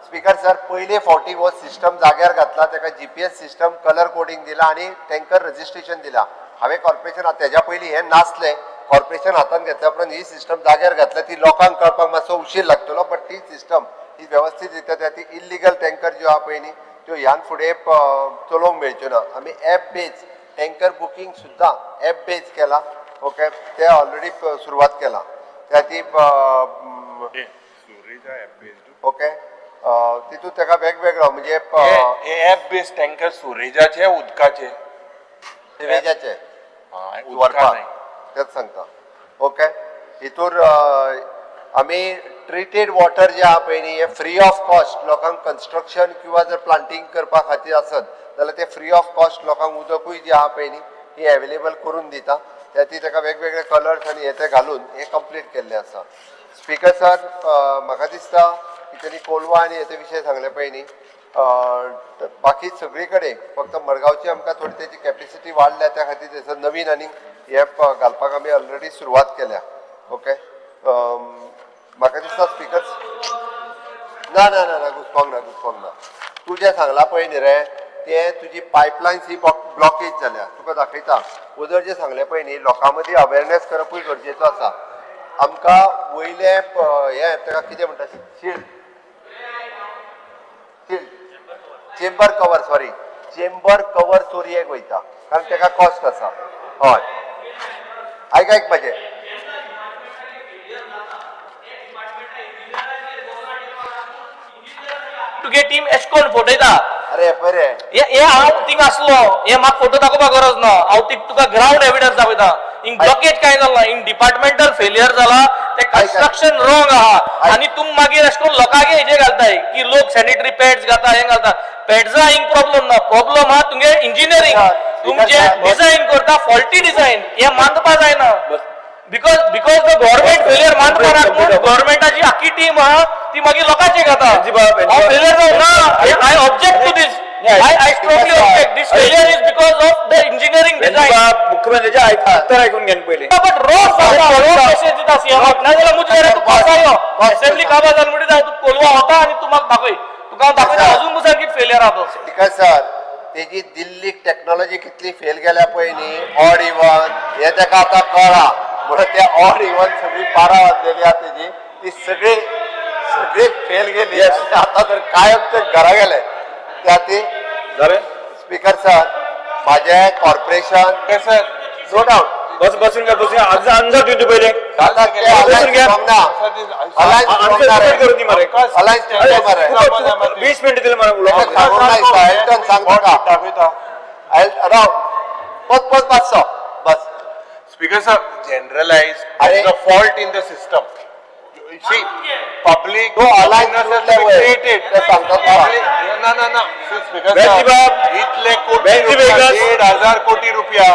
स्पीकर सर, पयले फावटी हो सिस्टम जाग्यार घातला, ताका जीपीएस सिस्टम, कलर कोडिंग दिला आनी टँकर रजिस्ट्रेशन दिला हांवें कॉर्पोरेशन. तेज्या पयलीं हें नासलें. कॉर्पोरेशन हातान घेतल्या उपरांत ही सिस्टम जाग्यार घातल्या. ती लोकांक कळपाक मातसो उशीर लागतलो, बट ती सिस्टम ही वेवस्थीत रित्या त्या ती इल्लिगल टँकर ज्यो आहा पळय न्ही, त्यो ह्यान फुडें चलोवंक मेळच्यो ना. आमी एप बेज टँकर बुकींग सुद्दां एप बेज केला. ओके, ते ऑलरेडी सुरवात केला. त्या ती ओके, तितून ताका वेगवेगळो म्हणजे हे ऍप बेस्ड टँकर सुरेजाचे उदकाचे? सिवेजाचे. उदका व्हरपाक न्हय. तेच सांगता. ओके, हितूर आमी ट्रिटेड वॉटर जे आहा पळय न्ही, हे फ्री ऑफ कॉस्ट लोकांक कन्स्ट्रक्शन किंवा जर प्लांटींग करपा खातीर आसत जाल्यार ते फ्री ऑफ कॉस्ट लोकांक उदकूय जे आहा पळय न्ही, ही एवेलेबल करून दिता. त्या खातीर ताका वेगवेगळे कलर्स आनी हे ते घालून हे कंप्लीट केल्लें आसा. स्पीकर सर, म्हाका दिसता की तेणी कोलवा आनी हेचे विशय सांगले पळय न्ही, बाकी सगळी कडेन फक्त मडगांवची आमकां थोडी तेजी कॅपेसिटी वाडल्या. त्या खातीर थंयसर नवीन आनी हे घालपाक आमी ऑलरेडी सुरवात केल्या. ओके, म्हाका दिसता स्पिकर, ना ना ना ना, घुसपोंक ना, घुसपोंक ना. तूं जें सांगलां पळय न्ही रे, ते तुजी पायपलायन्स ही ब्लॉकेज जाल्या. तुका दाखयता. उदर जें सांगलें पळय न्ही, लोकां मदीं अवेरनेस करपूय गरजेचो आसा. आमकां वयलें हें ताका कितें म्हणटा, shield chamber cover, sorry, chamber cover चोरयेक वयता कारण ताका कॉस्ट आसा. हय, आयक, आयक म्हाजें. तुगे टीम एशकोन फटयता. अरे पळय रे. हे हांव थिंग आसलो, हे म्हाका फोटो दाखोवपाक गरज ना, हांव ती तुका ग्रावंड एविडन्स दाखयता. हिंग ब्लॉकेज काय जाला, हिंग डिपार्टमेंटल फेलियर जाला, ते कन्स्ट्रक्शन रॉंग आहा. आनी तुम मागीर अशें करून लोकांक हेजे घालताय की लोक सॅनिटरी पॅड्स घाता, हें घालता. पॅड्सा हिंग प्रॉब्लम ना, प्रॉब्लम आहा तुमगे इंजिनियरींग, तुमचे डिझायन करता फॉल्टी डिझायन, हे मानपा जायना. Because the government failure मानपा नाका म्हूण गव्हर्मेंटाची आख्खी टीम आहा ती मागीर लोकांचे घाता. हांव फेलियर जावं ना, I object to this. I strongly object. This failure is because of the engineering design. मुख्यमंत्र्याचे उत्तर ऐकून घ्या पहिले. बट रोज सांगता, रोज मेसेज दिता सीएमाक, नाजाल्यार मुजवेर तूं पासाय यो, असेंब्ली काबार जाली म्हणटकीर हांव तुका कोलवा वता आनी तूं म्हाका दाखय, तुका हांव दाखयता अजून मुखार कितें फेलियर आहा तो. स्पीकर सर, तेजी दिल्लीक टॅक्नॉलॉजी कितली फेल गेल्या पळय न्ही, ऑड इवन हे तेका आतां कळ्ळां. म्हणून ते ऑड इवन सगळी 12 वाजलेली आहा तेजी, ती सगळी सगळी फेल गेली. आतां तर कायम ते घरा गेले त्या ती. जालें. स्पीकर सर, माझे कॉर्पोरेशन सर, नो डाऊट. बस, बसून घ्या, बसून घ्या. आन्सर दिवन तूं पयले. बसून घ्या. अलायन्स करून दी मरे. अलायन्स मरे. 20 मिनिट दिले मला उलोवपाक. सांगूंक ना दिसता, एल्टन सांग तुका. राव, बस बस मातसो बस. Speaker sir, generalize, अरे. There is a fault in the system. See, public तो alliance awareness has to be कुठल्या वय? created. ते सांगतात तुका. ना ना ना. See, Speaker Venzi sir, बाब, इतले कोटी वेंजी रुपया, वेगस. 1,500 कोटी रुपया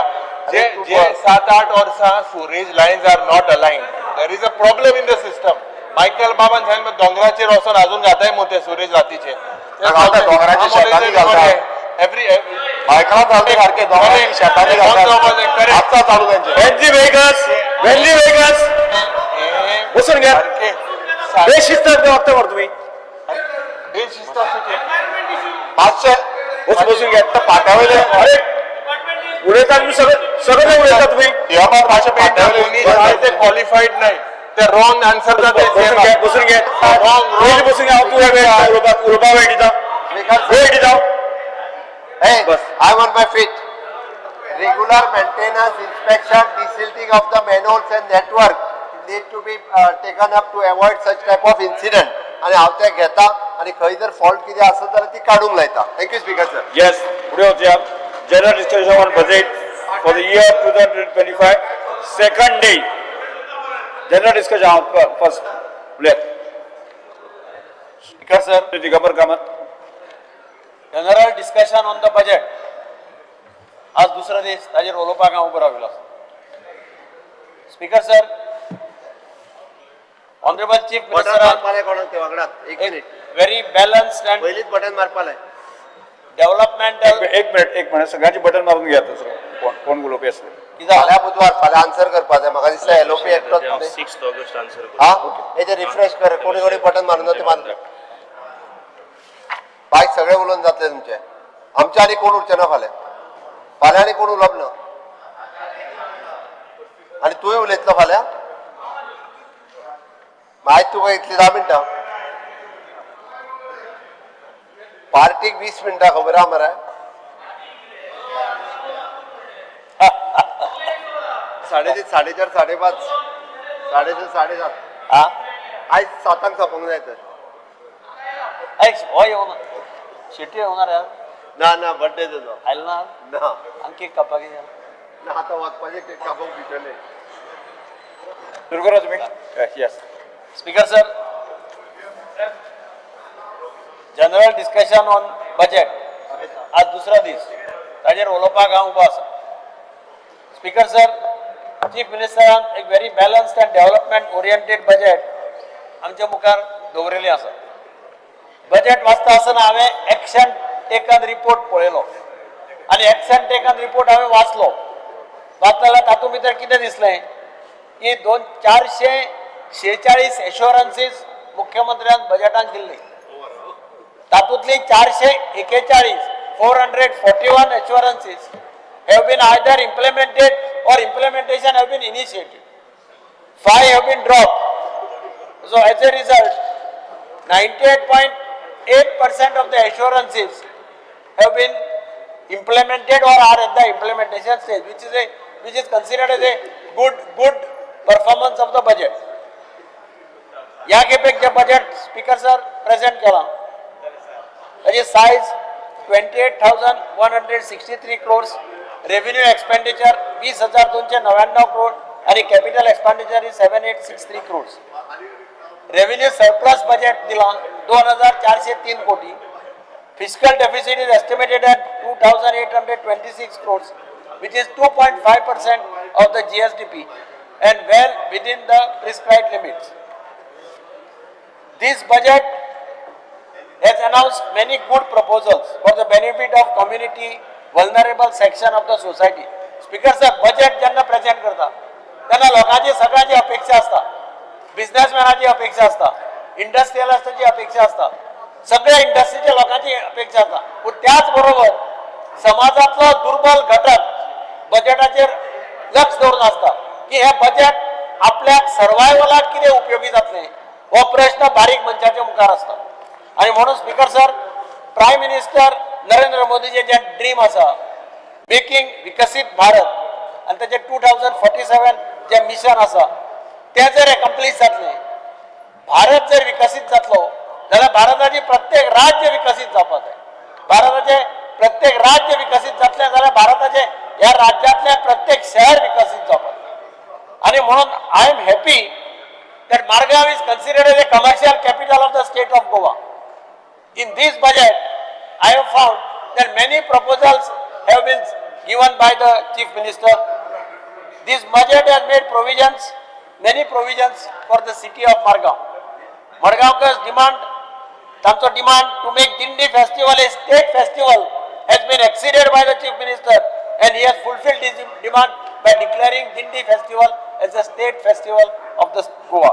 जे अरे तू जे बघ. 7-8 वर्सां sewerage lines are not aligned. There is a problem in the system. Michael बाबान सांगलें दोंगराचेर वचोन अजून घाताय मु ते सुरेज रातीचे. घालता, दोंगराच्या शेतांनी घालता. एवरी बायकरां चालते सारखे दोंगराच्या शेतांनी घालतात, आत्ता चालू त्यांचे. वेंजी वेगस, वेंजी वेगस, बसून घ्या. बेशिस्त वागता मरे तुम्ही. बेशिस्त अशें. मातशे बसून बसून घ्या. पाट्यावयले. अरे उलयता तुम्ही, सगळं सगळं उलयता तुम्ही. सीएमान मातशे पाट्यावयले. ते क्वालिफाईड नाही, ते रॉंग आन्सर बसून घ्या, बसून घ्या. रॉंग. पयलीं बसून घ्या. हांव तुका वेळ दिता उलोवपाक, उलोवपाक वेळ दिता, वेळ दिता. Hey, bus. I'm on my feet. Regular maintenance, inspection, desilting of the manholes and network need to be taken up to avoid such type of incident. आणि हांव ते घेता आणि खंय जर फॉल्ट कितें आसत जाल्यार ती काडूंक लायता. Thank you speaker sir. Yes, पुढे वचूया. General discussion on budget for the year 2025, second day. General discussion first उलयात. Speaker sir, Digambar Kamat. General discussion on the budget आज दुसरो दीस, ताजेर उलोवपाक हांव उबो राविल्लो. Speaker sir, honourable chief button मिनिस्टरान मारपा लाय कोणाक ते वांगडात, एक minute. Very balanced and पयलींच बटन मारपा लाय. डेव्हलपमेंटल. एक मिनिट, एक मिनिट. सगळ्यांचे बटन मारून घ्या दुसरं कोण कोण उलोवपी आसले. फाल्यां बुधवार, फाल्यां आन्सर करपा जाय. म्हाका दिसता एलओपी एकटोच न्ही. 6 ऑगस्ट आन्सर. हा, हेजे रिफ्रेश कर. कोणी कोणी बटन मारून ते मारता. बायक सगळे उलोवन जातले तुमचे, आमचे आनी कोण उरचे ना फाल्यां. फाल्यां आनी कोण उलोवप ना. आनी तूंय उलयतलो फाल्यां? मागीर तुका इतली 10 मिनटां, पार्टीक 20 मिनटां, खबर आहा मरे? 3:30, 4:30, 5:30, 6:30, 7:30. हा. आयज 7 सोंपोंक जाय तर. ऐक, हो येवना, शेटी येवना रे. ना ना, बड्डे तुजो. आयलो ना. ना. आनी केक कापपाक कितें? ना, आतां वचपाचें केक कापूंक भितरले. सुरू करा तुम्ही. Yes. Speaker sir, general discussion on budget आज दुसरो दीस, ताजेर उलोवपाक हांव उबो आसा. स्पीकर सर, चीफ मिनिस्टरान एक very balanced and development oriented budget आमच्या मुखार दवरिल्लें आसा. बजेट वाचता आसतना हांवें एक्शन टेकन रिपोर्ट पळयलो आनी एक्शन टेकन रिपोर्ट हांवें वाचलो. वाचलो जाल्यार तातूंत भितर कितें दिसलें की 446 एश्योरन्सीस मुख्यमंत्र्यान बजेटान दिल्ली. तातूंतली 441, 441 assurances have been either implemented or implementation have been initiated. 5 have been dropped. So as a result, 98.8% of the assurances have been implemented or are at the implementation stage, which is considered as a good performance of the budget. ह्या खेपेक जे budget speaker sir present केलां ताची size 28,163 crores, revenue expenditure 20,299 crore आणि capital expenditure is 7,863 crores. Revenue surplus budget दिला 2,403 कोटी. Fiscal deficit is estimated at 2,826 crores, which is 2.5% of the GSDP and well within the prescribed limits. This budget has announced many good proposals for the benefit of community, vulnerable section of the society. Speaker sir, budget जेन्ना present करता तेन्ना लोकांची सगळ्यांची अपेक्षा आसता, बिझनेसमॅनाची अपेक्षा आसता, इंडस्ट्रियलिस्टाची अपेक्षा आसता, सगळ्या इंडस्ट्रीच्या लोकांची अपेक्षा आसता. पूण त्याच बरोबर समाजातलो दुर्बल घटक बजेटाचेर लक्ष दवरून आसता की हे बजेट आपल्याक सर्वायवलाक कितें उपयोगी जातलें हो प्रश्न बारीक मनशाच्या मुखार आसता. आनी म्हणून speaker sir, prime minister Narendra मोदीचे जे ड्रीम आसा, मेकिंग विकसीत भारत, आनी ताचे 2047 जे मिशन आसा तें जर एकम्प्लीश जातलें, भारत जर विकसीत जातलो जाल्यार भारताची प्रत्येक राज्य विकसीत जावपाक जाय. भारताचे प्रत्येक राज्य विकसीत जातलें जाल्यार भारताचे ह्या राज्यांतलें प्रत्येक शहर विकसीत जावपाक जाय. आनी म्हणून I am happy that Margao is considered as a commercial capital of the state of Goa. In this budget, I have found that many proposals have been given by the Chief Minister. This budget has made provisions, many provisions for the city of Margao. Margaonkars demand, तांचो demand to make Dindi festival a state festival has been acceded by the Chief Minister, and he has fulfilled his demand by declaring Dindi festival as a state festival of the Goa.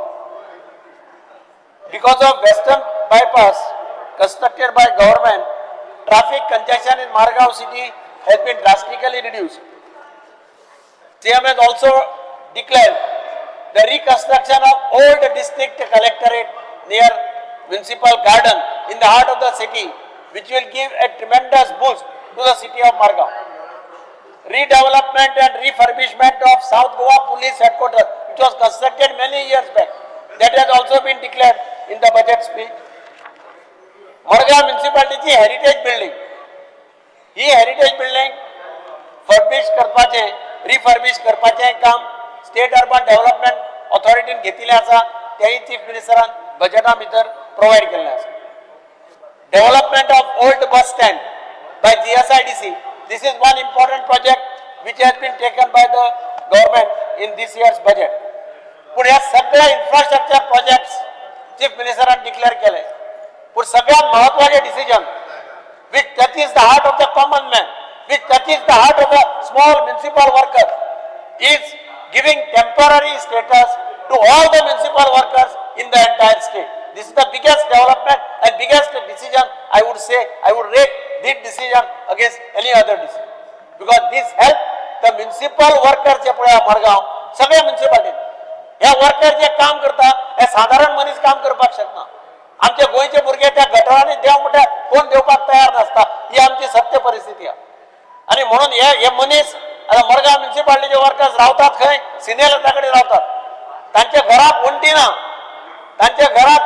Because of Western Bypass constructed by government, traffic congestion in Margao city has been drastically reduced. CM has also declared the reconstruction of old district collectorate near municipal garden in the heart of the city, which will give a tremendous boost to the city of Margao. Redevelopment and refurbishment of South Goa Police Headquarters, which was constructed many years back, that has also been declared in the budget speech. Madgaon म्युन्सिपाल्टीची heritage building, ही heritage building furbish करपाचें, refurbish करपाचें काम state urban development ऑथॉरिटीन घेतिल्लें आसा. तेंय chief मिनिस्टरान बजेटा भितर provide केल्लें आसा. Development of old bus stand by GSIDC. This is one important project which has been taken by the government in this year's budget. पूण ह्या सगळ्या इन्फ्रास्ट्रक्चर प्रोजेक्ट्स चीफ मिनिस्टरान डिक्लेअर केले, पूण सगळ्यात महत्वाचे decision which touches the heart of the common man, which touches the heart of the small municipal worker, is giving temporary status to all the municipal workers in the entire state. This is the biggest development and biggest decision, I would say. I would rate this decision against any other decision. Because this help the municipal workers जे पळय मडगांव सगळे municipality हे worker जे काम करता, हे साधारण मनीस काम करपाक शकना. आमचे गोंयचे भुरगे त्या गटरांनी देव म्हणल्यार कोण देवपाक तयार नासता. ही आमची सत्य परिस्थिती आहा. आनी म्हणून हे हे मनीस आतां मडगांव म्युन्सिपालिटीचे वर्कर्स रावतात खंय? सिनेलता कडेन रावतात. तांच्या घराक वण्टी ना, तांच्या घरात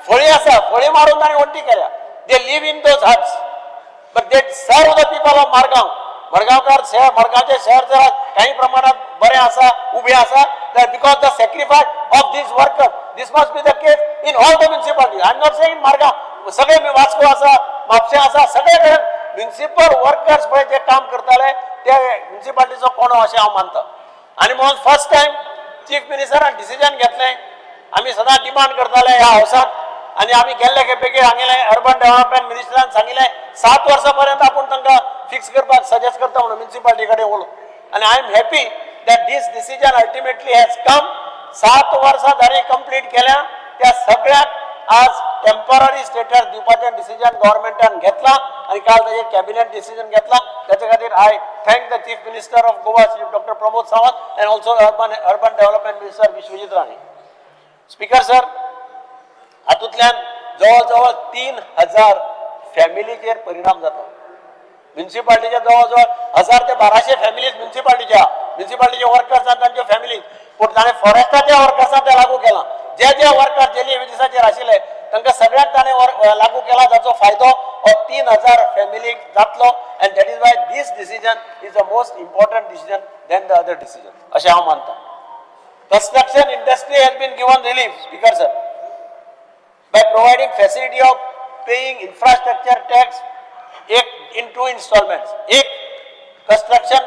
फळी आसा, फळी मारून तांणी वण्टी केल्या. They live in those huts, but they serve the people of Margao. मडगांवकार शहर, मडगांवचे शहर जर काही प्रमाणात बरें आसा, उबें आसा, because the sacrifice of this worker. This must be the case in all the municipality. I am not saying Margao, सगळे वास्को आसा, म्हापशें आसा, सगळे कडेन म्युन्सिपल वर्कर्स पळय जे काम करताले ते म्युन्सिपालिटीचो कोणो अशें हांव मानता. आनी म्हणून फर्स्ट टायम चीफ मिनिस्टरान डिसिजन घेतलें. आमी सदां डिमांड करताले ह्या हावसात आनी आमी गेल्ले खेपेक हांगेले अर्बन डेव्हलपमेंट मिनिस्टरान सांगिल्लें, 7 वर्सां पर्यंत आपूण तांकां फिक्स करपाक सजेस्ट करता म्हणून म्युन्सिपालिटी कडेन उलोवन. आनी I am happy that this decision ultimately has come. 7 वर्सां जाणी कंप्लीट केल्या त्या सगळ्यांक आज टेम्पररी स्टेटस दिवपाचें डिसिजन गव्हर्मेंटान घेतलां आनी काल ताजेर कॅबिनेट डिसिजन घेतला. ताचे खातीर I thank the Chief Minister of Goa, Shri Doctor Pramod Sawant, and also Urban Development Minister Vishwajit Rane. Speaker sir, हातूंतल्यान जवळ जवळ 3000 फॅमिलीचेर परिणाम जाता. म्युन्सिपाल्टीच्या जवळ जवळ 1000 ते 1200 फॅमिलीज म्युन्सिपाल्टीच्या, म्युन्सिपाल्टीचे वर्कर्स आनी तांच्यो फॅमिलीज. पूण ताणें फॉरेस्टाच्या वर्कर्सांक ते लागू केलां. जे जे वर्कर जेली विदिसाचेर आशिल्ले तांकां सगळ्यांक ताणें लागू केला, जाचो फायदो हो तीन 3,000 फॅमिलीक जातलो and that is why this decision is the most important decision than the other decision अशें हांव मानता. Construction industry has been given relief, speaker sir, by providing facility of paying infrastructure tax एक in two installments. एक construction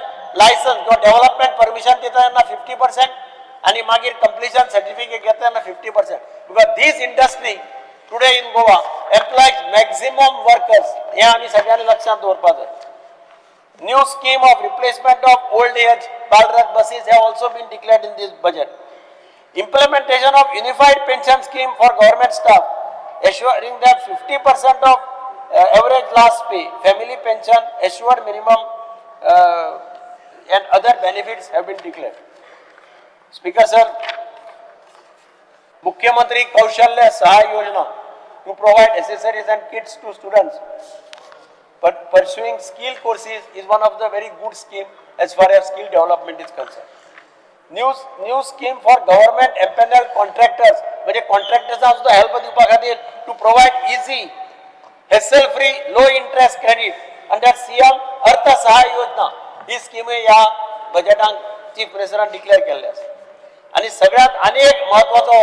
license किंवा development permission दिता तेन्ना 50% आनी मागीर completion certificate घेता तेन्ना 50%. Because this industry today in Goa employs maximum workers. हें आमी सगळ्यांनी लक्षांत दवरपाक जाय. New scheme of replacement of old age Balrath buses have also been declared in this budget. Implementation of unified pension scheme for government staff, assuring that 50% of average last pay, family pension, assured minimum and other benefits have been declared. Speaker sir, Mukhyamantri Kaushalya Sahay Yojana to provide accessories and kits to students but pursuing skill courses is one of the very good scheme as far as skill development is concerned. New scheme for government empaneled contractors, म्हणजे कॉन्ट्रॅक्टर्सांक सुद्दां help दिवपा खातीर to provide easy hassle free low interest credit under CM Arth Sahay Yojana ही स्कीमूय ह्या बजेटाक chief मिनिस्टरान declare केल्ली आसा. आनी सगळ्यांत आनी एक म्हत्वाचो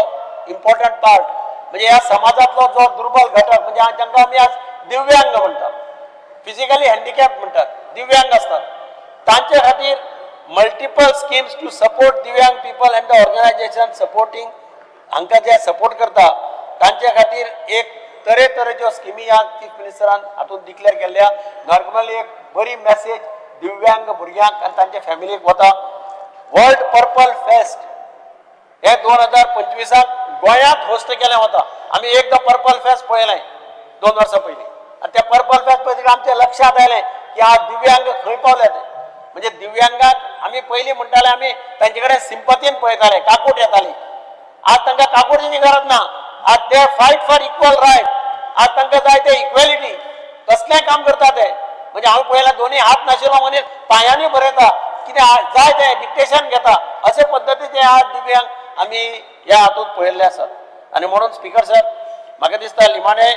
इम्पॉर्टंट पार्ट म्हणजे ह्या समाजांतलो जो दुर्बल घटक म्हणजे जांकां आमी आज दिव्यांग म्हणटात, फिजिकली हँडिकॅप म्हणटात, दिव्यांग असतात, तांचे खातीर multiple schemes to support Divyang people and the organization supporting हांकां जे सपोर्ट करता तांचे खातीर एक तरेतरेच्यो स्किमी ह्या चीफ मिनिस्टरान हातूंत डिक्लेअर केल्ल्या. नॉर्मली एक बरी मॅसेज दिव्यांग भुरग्यांक आनी तांच्या फॅमिलीक वता. वर्ल्ड पर्पल फेस्ट हे 2025 गोंयांत होस्ट केलें वता. आमी एकदां पर्पल फेस्ट पळयलें 2 वर्सां पयलीं आनी त्या पर्पल फेस्ट पळयतकीर आमच्या लक्षांत आयलें की आज दिव्यांग खंय पावले ते. म्हणजे दिव्यांगाक आमी पयलीं म्हणटाले आमी तांचे कडेन सिंपतीन पळयताले, काकूट येताली. आज तांकां काकुटीची गरज ना. आज ते फायट फॉर इक्वल रायट. आज तांकां जाय ते इक्वेलिटी. कसलें काम करता ते म्हणजे हांवें पळयलां दोनी हात नाशिल्लो मनीस पांयांनी बरयता, कितें जाय तें डिक्टेशन घेता. अशे पद्दतीचे आज दिव्यांग आमी ह्या हातूंत पळयल्ले आसात. आनी म्हणून स्पिकर सर म्हाका दिसता निमाणें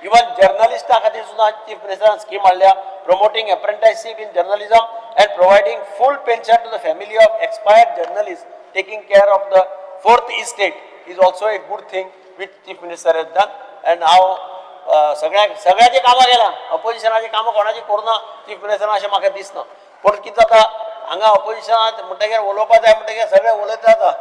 इवन जर्नलिस्टां खातीर सुद्दां चीफ मिनिस्टरान स्कीम हाडल्या, promoting apprenticeship in journalism and providing full pension to the family of expired journalist taking care of the fourth estate is also a good thing which chief minister has done. And हांव सगळ्याची कामां केल्या, ऑपोजिशनाची कामां कोणाची करुना chief मिनिस्टरान अशें म्हाका दिसना. पूण कितें जाता हांगा ऑपोजिशनात म्हणटगीर उलोवपा जाय म्हणटगीर सगळे उलयत जाता.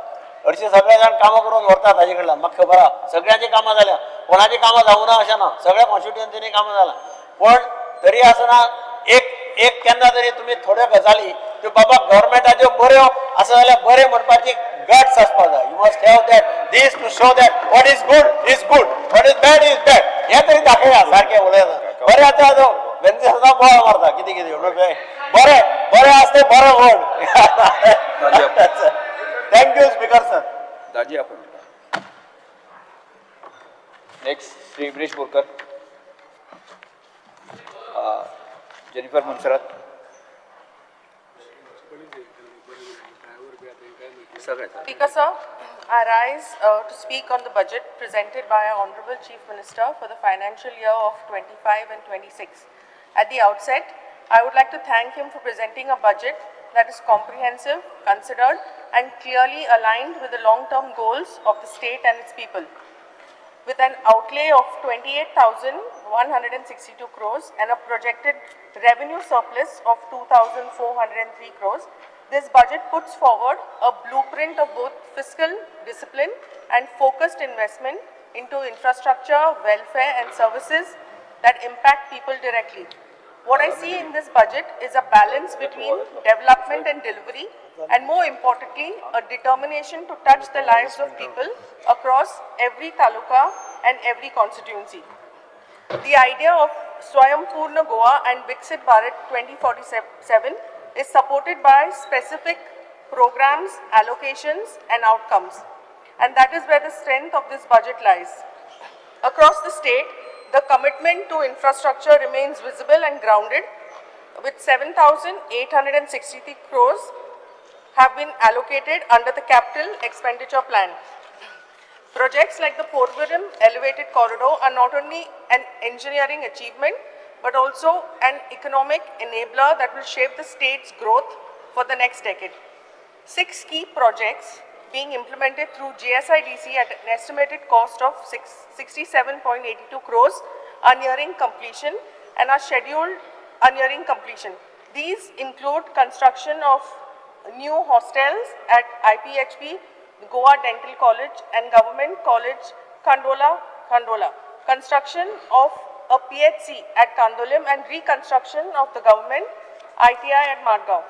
हरशीं सगळे जाण कामां करून व्हरतात ताजे कडल्यान म्हाका खबर आहा. सगळ्यांची कामां जाल्या, कोणाची कामां जावना अशें ना, सगळ्या कॉन्स्टिट्युएन्सीनी कामां जालां. पूण तरी आसतना एक एक केन्ना तरी तुमी थोड्यो गजाली त्यो बाबा गव्हर्मेंटाच्यो बऱ्यो आसा जाल्यार बरें म्हणपाची गट्स आसपाक जाय. You must have that this to show that what is good is good, what is bad is bad. हें तरी दाखया. सारकें उलयता बरें आतां वेन्सी सदां बोवाळ मारता कितें कितें बरें बरें आसता बरें म्हण. Thank you speaker sir. Daji आपण next Shri Viresh Borkar, Jennifer Monserrate. Speaker sir, I rise to speak on the budget presented by our Honorable Chief Minister for the financial year of 25 and 26. At the outset, I would like to thank him for presenting a budget that is comprehensive, considered, and clearly aligned with the long-term goals of the state and its people. With an outlay of 28,162 crores and a projected revenue surplus of 2,403 crores, this budget puts forward a blueprint of both fiscal discipline and focused investment into infrastructure, welfare and services that impact people directly. What I see in this budget is a balance between development and delivery, and more importantly, a determination to touch the lives of people across every taluka and every constituency. The idea of Swayampurna Goa and Viksit Bharat 2047 is supported by specific programs, allocations and outcomes. And that is where the strength of this budget lies. Across the state, the commitment to infrastructure remains visible and grounded, with 7,863 crores have been allocated under the capital expenditure plan. Projects like the Porvorim Elevated Corridor are not only an engineering achievement, but also an economic enabler that will shape the state's growth for the next decade. 6 key projects being implemented through GSIDC at an estimated cost of 67.82 crores are nearing completion and are scheduled are nearing completion. These include construction of new hostels at IPHP, Goa Dental College and Government College Khandola, construction of a PHC at Candolim and reconstruction of the government ITI at Margao.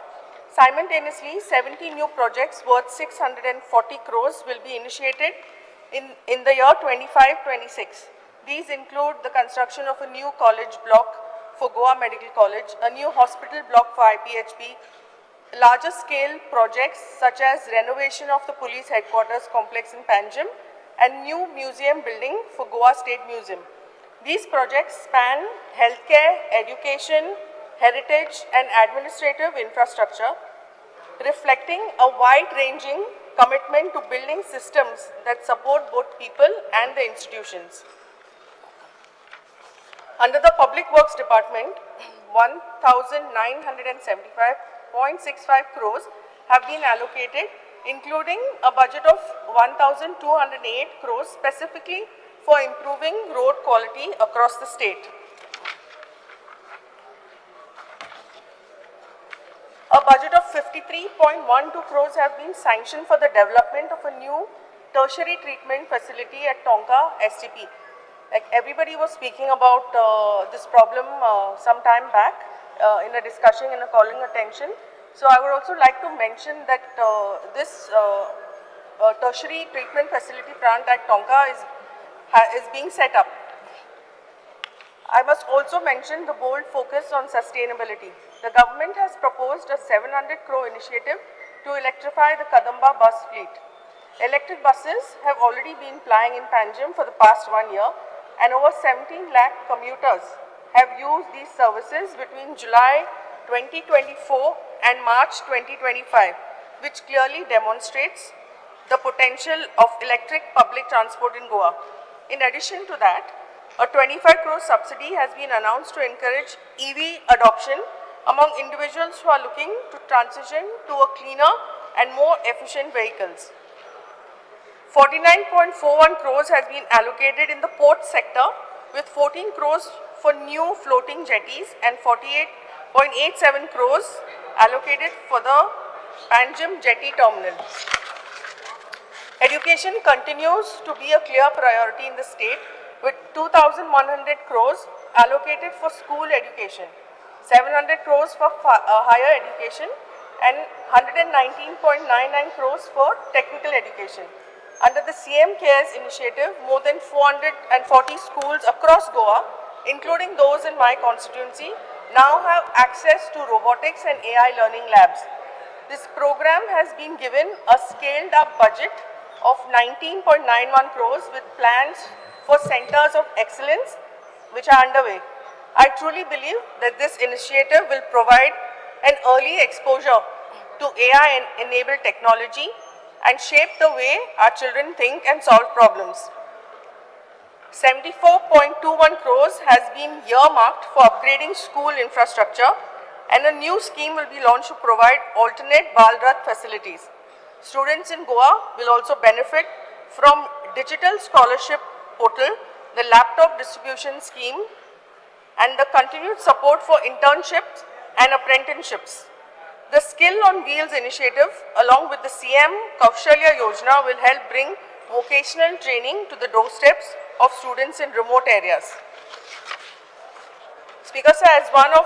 Simultaneously, 70 new projects worth 640 crores will be initiated in the year 25-26. These include the construction of a new college block for Goa Medical College, a new hospital block for IPHP, larger scale projects such as renovation of the police headquarters complex in Panjim and new museum building for Goa State Museum. These projects span healthcare, education, heritage and administrative infrastructure, reflecting a wide-ranging commitment to building systems that support both people and the institutions. Under the Public Works Department, 1,975.65 crores have been allocated, including a budget of 1,208 crores specifically for improving road quality across the state. A budget of 53.12 crores have been sanctioned for the development of a new tertiary treatment facility at Tonka STP. Like everybody was speaking about this problem some time back in a discussion, in a calling attention. So I would also like to mention that this tertiary treatment facility plant at Tonka is being set up. I must also mention the bold focus on sustainability. The government has proposed a 700 crore initiative to electrify the Kadamba bus fleet. Electric buses have already been plying in Panjim for the past 1 year, and over 17 lakh commuters have used these services between July 2024 and March 2025, which clearly demonstrates the potential of electric public transport in Goa. In addition to that, a 25 crore subsidy has been announced to encourage EV adoption among individuals who are looking to transition to a cleaner and more efficient vehicles. 49.41 crores has been allocated in the port sector, with 14 crores for new floating jetties and 48.87 crores allocated for the Panjim Jetty Terminal. Education continues to be a clear priority in the state, with 2,100 crores allocated for school education, 700 crores for higher education and 119.99 crores for technical education. Under the CM CARES initiative, more than 440 schools across Goa, including those in my constituency, now have access to robotics and AI learning labs. This program has been given a scaled up budget of 19.91 crores with plans for centers of excellence which are underway. I truly believe that this initiative will provide an early exposure to AI-enabled technology and shape the way our children think and solve problems. 74.21 crores has been earmarked for upgrading school infrastructure, and a new scheme will be launched to provide alternate Bal Rath facilities. Students in Goa will also benefit from digital scholarship portal, the laptop distribution scheme, and the continued support for internships and apprenticeships. The Skill on Wheels initiative, along with the CM Kaushalya Yojana, will help bring vocational training to the doorsteps of students in remote areas. Speaker sir, as one of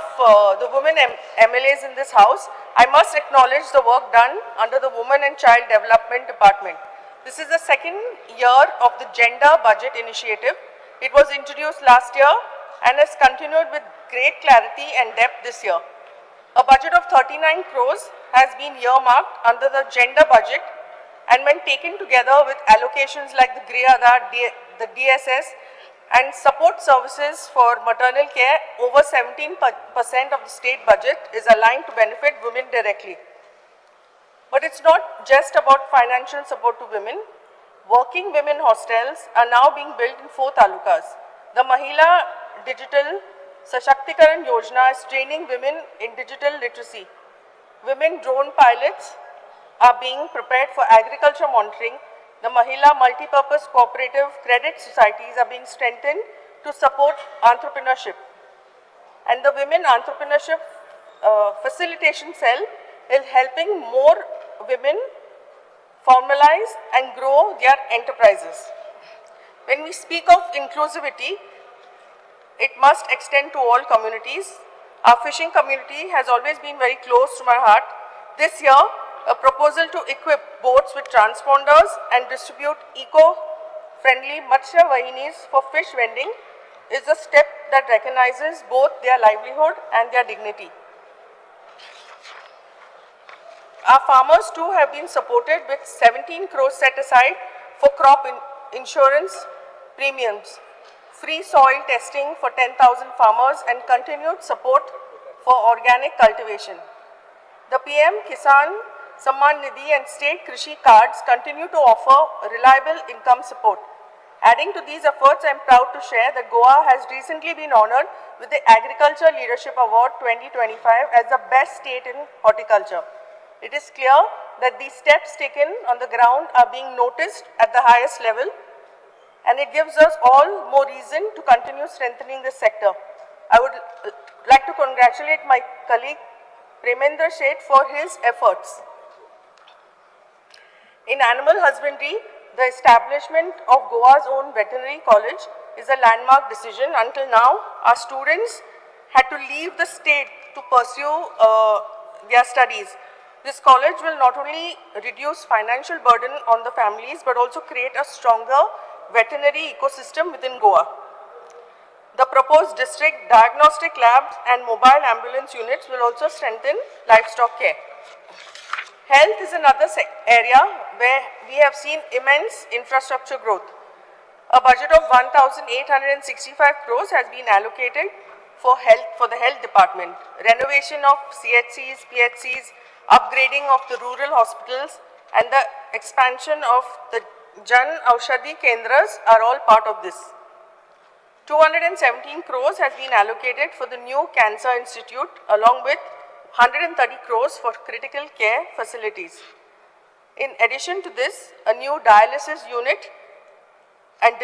the women MLAs in this house, I must acknowledge the work done under the Women and Child Development Department. This is the second year of the Gender Budget Initiative. It was introduced last year and has continued with great clarity and depth this year. A budget of 39 crores has been earmarked under the gender budget, and when taken together with allocations like the Griha Aadhar, the DSS, and support services for maternal care, over 17% of the state budget is aligned to benefit women directly. But it's not just about financial support to women. Working women hostels are now being built in 4 talukas. The Mahila Digital Sashaktikaran Yojana is training women in digital literacy. Women drone pilots are being prepared for agriculture monitoring. The Mahila Multipurpose Cooperative Credit Societies are being strengthened to support entrepreneurship. And the Women Entrepreneurship Facilitation Cell is helping more women formalize and grow their enterprises. When we speak of inclusivity, it must extend to all communities. Our fishing community has always been very close to my heart. This year, a proposal to equip boats with transponders and distribute eco-friendly Matsya Vahinis for fish vending is a step that recognizes both their livelihood and their dignity. Our farmers too have been supported with 17 crores set aside for crop insurance premiums, free soil testing for 10,000 farmers and continued support for organic cultivation. The PM Kisan Samman Nidhi and state Krishi cards continue to offer reliable income support. Adding to these efforts, I am proud to share that Goa has recently been honored with the Agriculture Leadership Award 2025 as the best state in horticulture. It is clear that these steps taken on the ground are being noticed at the highest level, and it gives us all more reason to continue strengthening this sector. I would like to congratulate my colleague Premendra Sheth for his efforts. In animal husbandry, the establishment of Goa's own veterinary college is a landmark decision. Until now, our students had to leave the state to pursue their studies. This college will not only reduce financial burden on the families but also create a stronger veterinary ecosystem within Goa. The proposed district diagnostic labs and mobile ambulance units will also strengthen livestock care. Health is another area where we have seen immense infrastructure growth. A budget of 1,865 crores has been allocated for the health department. Renovation of CHCs, PHCs, upgrading of the rural hospitals, and the expansion of the Jan Aushadhi Kendras are all part of this. 217 crores has been allocated for the new Cancer Institute, along with 130 crores for critical care facilities. In addition to this, a new dialysis unit and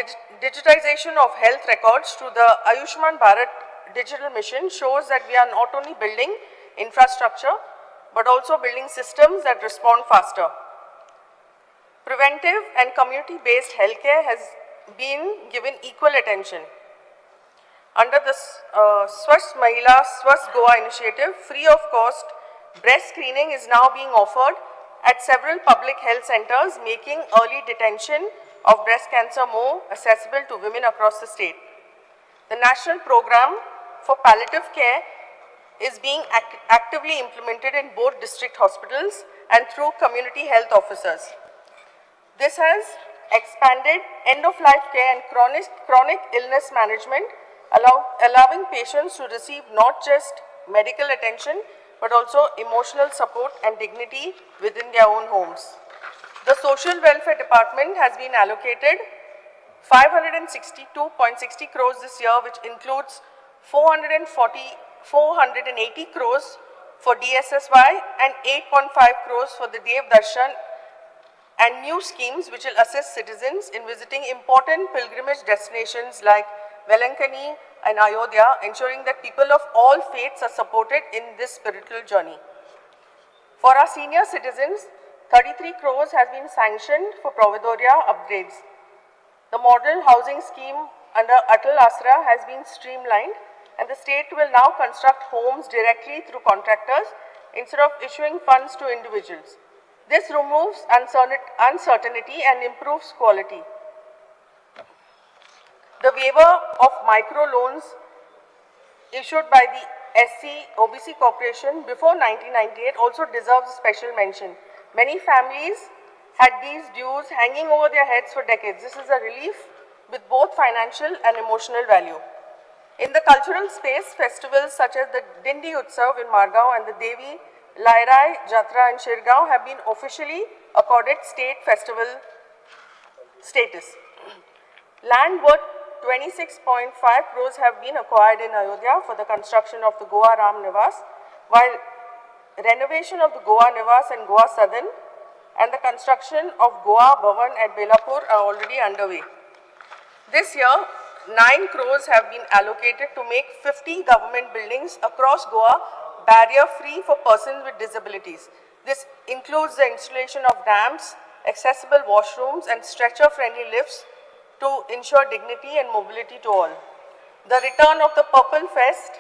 digitization of health records through the Ayushman Bharat Digital Mission shows that we are not only building infrastructure, but also building systems that respond faster. Preventive and community-based healthcare has been given equal attention. Under the Swasth Mahila Swasth Goa initiative, free of cost breast screening is now being offered at several public health centers, making early detection of breast cancer more accessible to women across the state. The national program for palliative care is being actively implemented in both district hospitals and through community health officers. This has expanded end-of-life care and chronic illness management, allowing patients to receive not just medical attention, but also emotional support and dignity within their own homes. The Social Welfare Department has been allocated 562.60 crores this year, which includes 480 crores for DSSY and 8.5 crores for the Dev Darshan and new schemes which will assist citizens in visiting important pilgrimage destinations like Velankani and Ayodhya, ensuring that people of all faiths are supported in this spiritual journey. For our senior citizens, 33 crores has been sanctioned for Provedoria upgrades. The model housing scheme under Atal Asra has been streamlined, and the state will now construct homes directly through contractors instead of issuing funds to individuals. This removes uncertainty and improves quality. The waiver of micro loans issued by the SC OBC Corporation before 1998 also deserves a special mention. Many families had these dues hanging over their heads for decades. This is a relief with both financial and emotional value. In the cultural space, festivals such as the Dindi Utsav in Margao and the Devi Lairai Jatra in Shirgaon have been officially accorded state festival status. Land worth 26.5 crores have been acquired in Ayodhya for the construction of the Goa Ram Nivas, while renovation of the Goa Nivas and Goa Sadan and the construction of Goa Bhavan at Belapur are already underway. This year, 9 crores have been allocated to make 50 government buildings across Goa barrier-free for persons with disabilities. This includes the installation of ramps, accessible washrooms, and stretcher-friendly lifts to ensure dignity and mobility to all. The return of the Purple Fest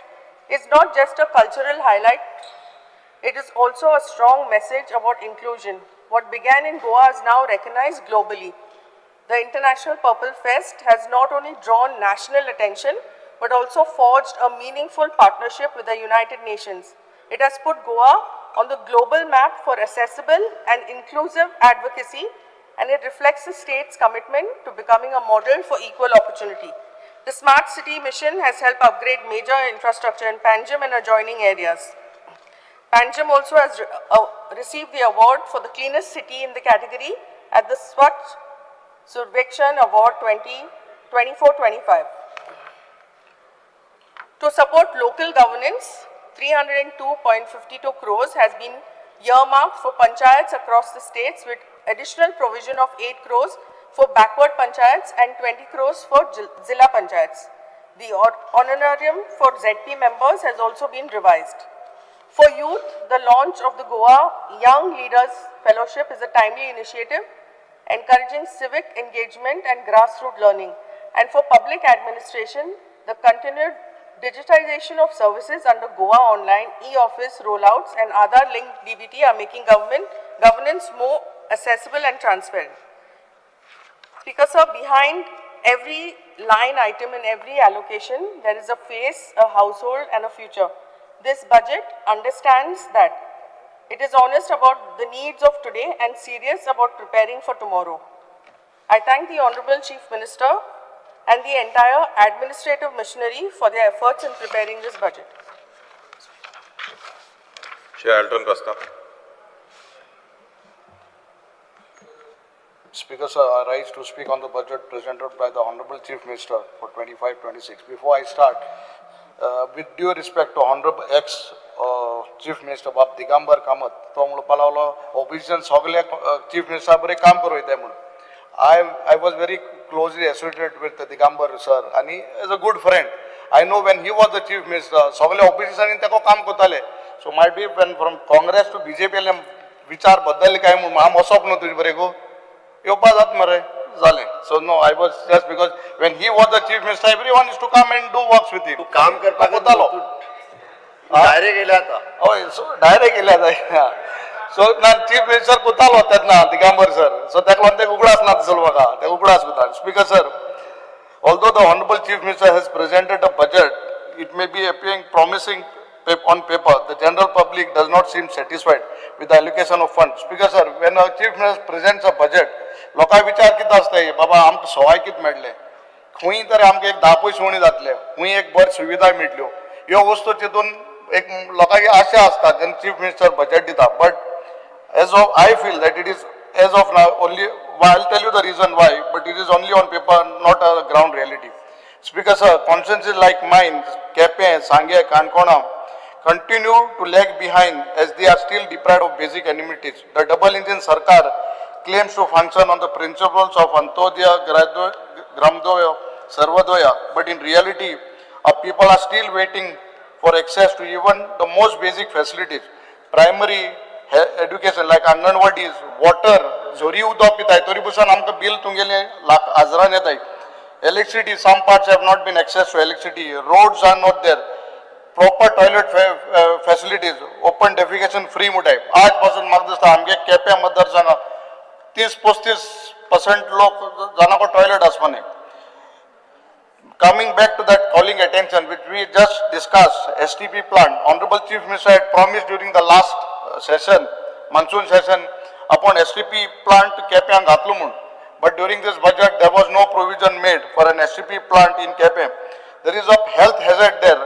is not just a cultural highlight, it is also a strong message about inclusion. What began in Goa is now recognized globally. The International Purple Fest has not only drawn national attention but also forged a meaningful partnership with the United Nations. It has put Goa on the global map for accessible and inclusive advocacy, and it reflects the state's commitment to becoming a model for equal opportunity. The Smart City mission has helped upgrade major infrastructure in Panjim and adjoining areas. Panjim also has received the award for the cleanest city in the category at the Swachh Survekshan Award 2024-25. To support local governance, 302.52 crores has been earmarked for panchayats across the states, with additional provision of 8 crores for backward panchayats and 20 crores for Zilla panchayats. The honorarium for ZP members has also been revised. For youth, the launch of the Goa Young Leaders Fellowship is a timely initiative encouraging civic engagement and grassroots learning. And for public administration, the continued digitization of services under Goa Online, e-office rollouts and Aadhaar linked DBT are making government governance more accessible and transparent. Speaker sir, behind every line item in every allocation, there is a face, a household and a future. This budget understands that. It is honest about the needs of today and serious about preparing for tomorrow. I thank the Honorable Chief Minister and the entire administrative machinery for their efforts in preparing this budget. Shri Alton Costa. Speaker sir, I rise to speak on the budget presented by the Honorable Chief Minister for 25-26. Before I start, with due respect to Honorable ex Chief Minister Bab Digambar Kamat, तो म्हणपाक लागलो opposition सगळे chief minister बरें काम करूं येता म्हणून. I was very closely associated with Digambar sir आनी as a good friend. I know when he was the chief minister, सगळे ऑपोजिशनान ताका काम करताले. So might be when from Congress to BJP विचार बदलले काय म्हणून हांव वचप न्हू तुजे बरें गो येवपा जात मरे जालें. So no, I was just because when he was the chief minister, everyone is to come and do works with him. तूं काम करपाक कोतालो. डायरेक्ट येयले आतां. हय, सो डायरेक्ट येयले आतां. सो ना चीफ मिनिस्टर कोतालो तेन्ना दिगंबर सर, सो ताका लागून ते उगडास ना दिसलो म्हाका, ते उगडास कोता. Speaker sir, although the Honorable Chief Minister has presented a budget, it may be appearing promising on paper. The general public does not seem satisfied with the allocation of funds. Speaker sir, when a Chief Minister presents a budget, लोकांक विचार कितें आसता, बाबा आमकां सवाय कितें मेळ्ळें, खंय तरी आमकां एक 10 पयशे उणें जातले, खंय एक बरी सुविधा मेळटल्यो, ह्यो वस्तू चिंतून एक लोकांक आशा आसता जेन्ना चीफ मिनिस्टर बजेट दिता. But as of I feel that it is as of now only, I will tell you the reason why, but it is only on paper, not a ground reality. Speaker sir, constituencies like mine, Quepem, Sanguem, Canacona, continue to lag behind as they are still deprived of basic amenities. The double engine Sarkar claims to function on the principles of Antyodaya, Gramodaya, Sarvodaya, but in reality, our people are still waiting for access to even the most basic facilities. Primary education like Anganwadis, water, झरी उदक पिताय तरी पसून आमकां bill तुमगेलें lakh हजारान येताय. Electricity, some parts have not been access to electricity, roads are not there, proper toilet facilities, open defecation free म्हणटाय. आज पासून म्हाका दिसता आमगे केप्यां मतदारसंघात 30-35% लोक जाणां टॉयलेट आसपा. Coming back to that calling attention which we just discussed, STP plant, Honorable Chief Minister had promised during the last session, monsoon session, upon STP plant केप्यां घातलो म्हूण. But during this budget, there was no provision made for an STP plant in Quepem. There is a health hazard there.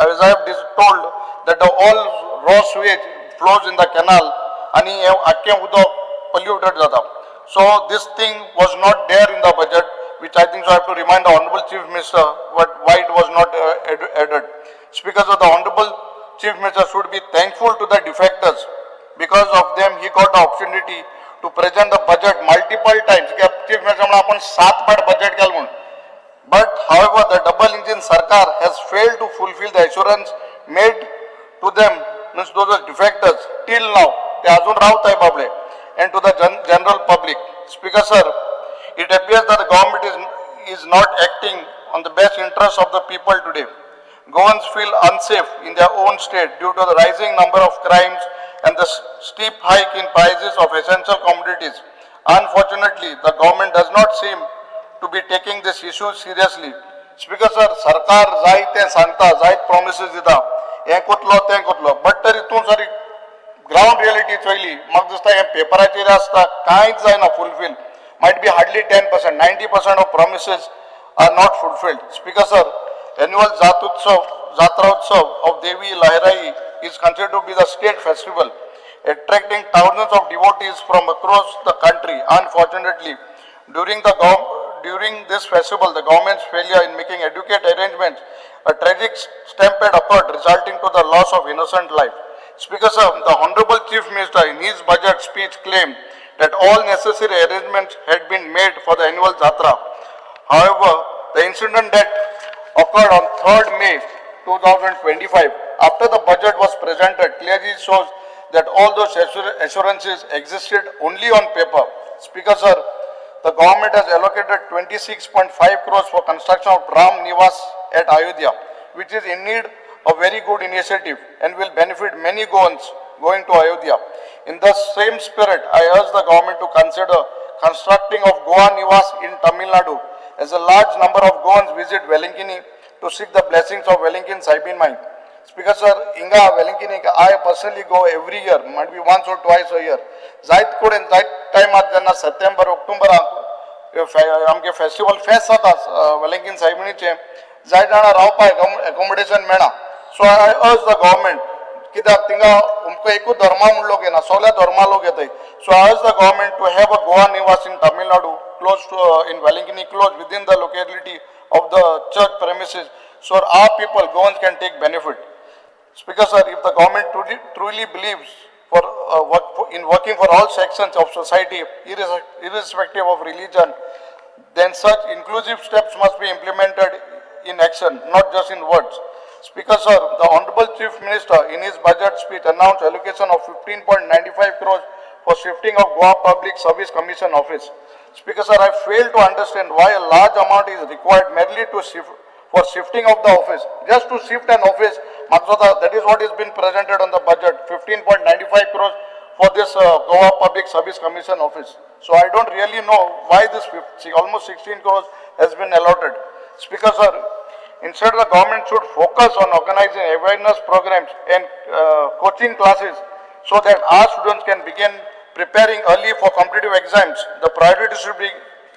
As I have told, that the all raw sewage flows in the canal आणि हे आख्खें उदक polluted जाता. So this thing was not there in the budget. which I think so I have to remind the Honorable Chief Minister what, why it was not added. Speaker, sir, the Honorable Chief Minister should be thankful to the defectors. Because of them, he got the opportunity to present the budget multiple times. Chief Minister म्हणून आपण सात पाट budget केलं म्हणून. But however, the double engine Sarkar has failed to fulfill the assurance made to them, means those are defectors, till now. ते अजून रावत आहे बाबले, and to the general public. Speaker sir, it appears that the government is not acting on the best interest of the people today. Goans feel unsafe in their own state due to the rising number of crimes and the steep hike in prices of essential commodities. Unfortunately, the government does not seem to be taking this issue seriously. Speaker sir, सरकार जाय तें सांगता, जायत promises दिता, हें कोतलो तें कोतलो, but तरी तूं सरी ग्रावंड रियलिटी चोयली म्हाका दिसता हें पेपराचेर आसता, कांयच जायना fulfil. Might be hardly 10%, 90% of promises are not fulfilled. Speaker sir, annual Jat Utsav, Jatra Utsav of Devi Lairai is considered to be the state festival, attracting thousands of devotees from across the country. Unfortunately, during this festival, the government's failure in making adequate arrangements, a tragic stampede occurred, resulting to the loss of innocent life. Speaker sir, the Honorable Chief Minister in his budget speech claimed that all necessary arrangements had been made for the annual Jatra. However, the incident that occurred on 3rd May 2025, after the budget was presented, clearly shows that all those assurances existed only on paper. Speaker sir, the government has allocated 26.5 crores for construction of Ram Nivas at Ayodhya, which is in need a very good initiative and will benefit many Goans going to Ayodhya. In the same spirit, I urge the government to consider constructing of Goa Nivas in Tamil Nadu, as a large number of Goans visit Velankanni to seek the blessings of Velankanni Saibin Mai. Speaker sir, Inga Velankanni, I personally go every year, might be once or twice a year. जायत कडेन जायत टायमार जेन्ना सप्टेंबर ऑक्टोबराक आमगे festival फेस्त जाता वेलंकीन सायबिणीचें, जायत जाणां रावपाक एकोमोडेशन मेळना. So I urge the government, कित्याक थिंगा अमको एकूच धर्मा म्हूण लोक येना, सगळ्या धर्मा लोक येताय. So I urge the government to have a Goa Nivas in Tamil Nadu, close to in Velankanni, close within the locality of the church premises, so our people, Goans, can take benefit. Speaker sir, if the government truly believes in working for all sections of society, irrespective of religion, then such inclusive steps must be implemented in action, not just in words. Speaker sir, the Honorable Chief Minister in his budget speech announced allocation of 15.95 crores for shifting of Goa Public Service Commission office. Speaker sir, I fail to understand why a large amount is required merely to shift for shifting of the office. Just to shift an office, Maksada, that is what has been presented on the budget, 15.95 crores for this Goa Public Service Commission office. So I don't really know why this 50, almost 16 crores has been allotted. Speaker sir, instead the government should focus on organizing awareness programs and coaching classes so that our students can begin preparing early for competitive exams. The priority should be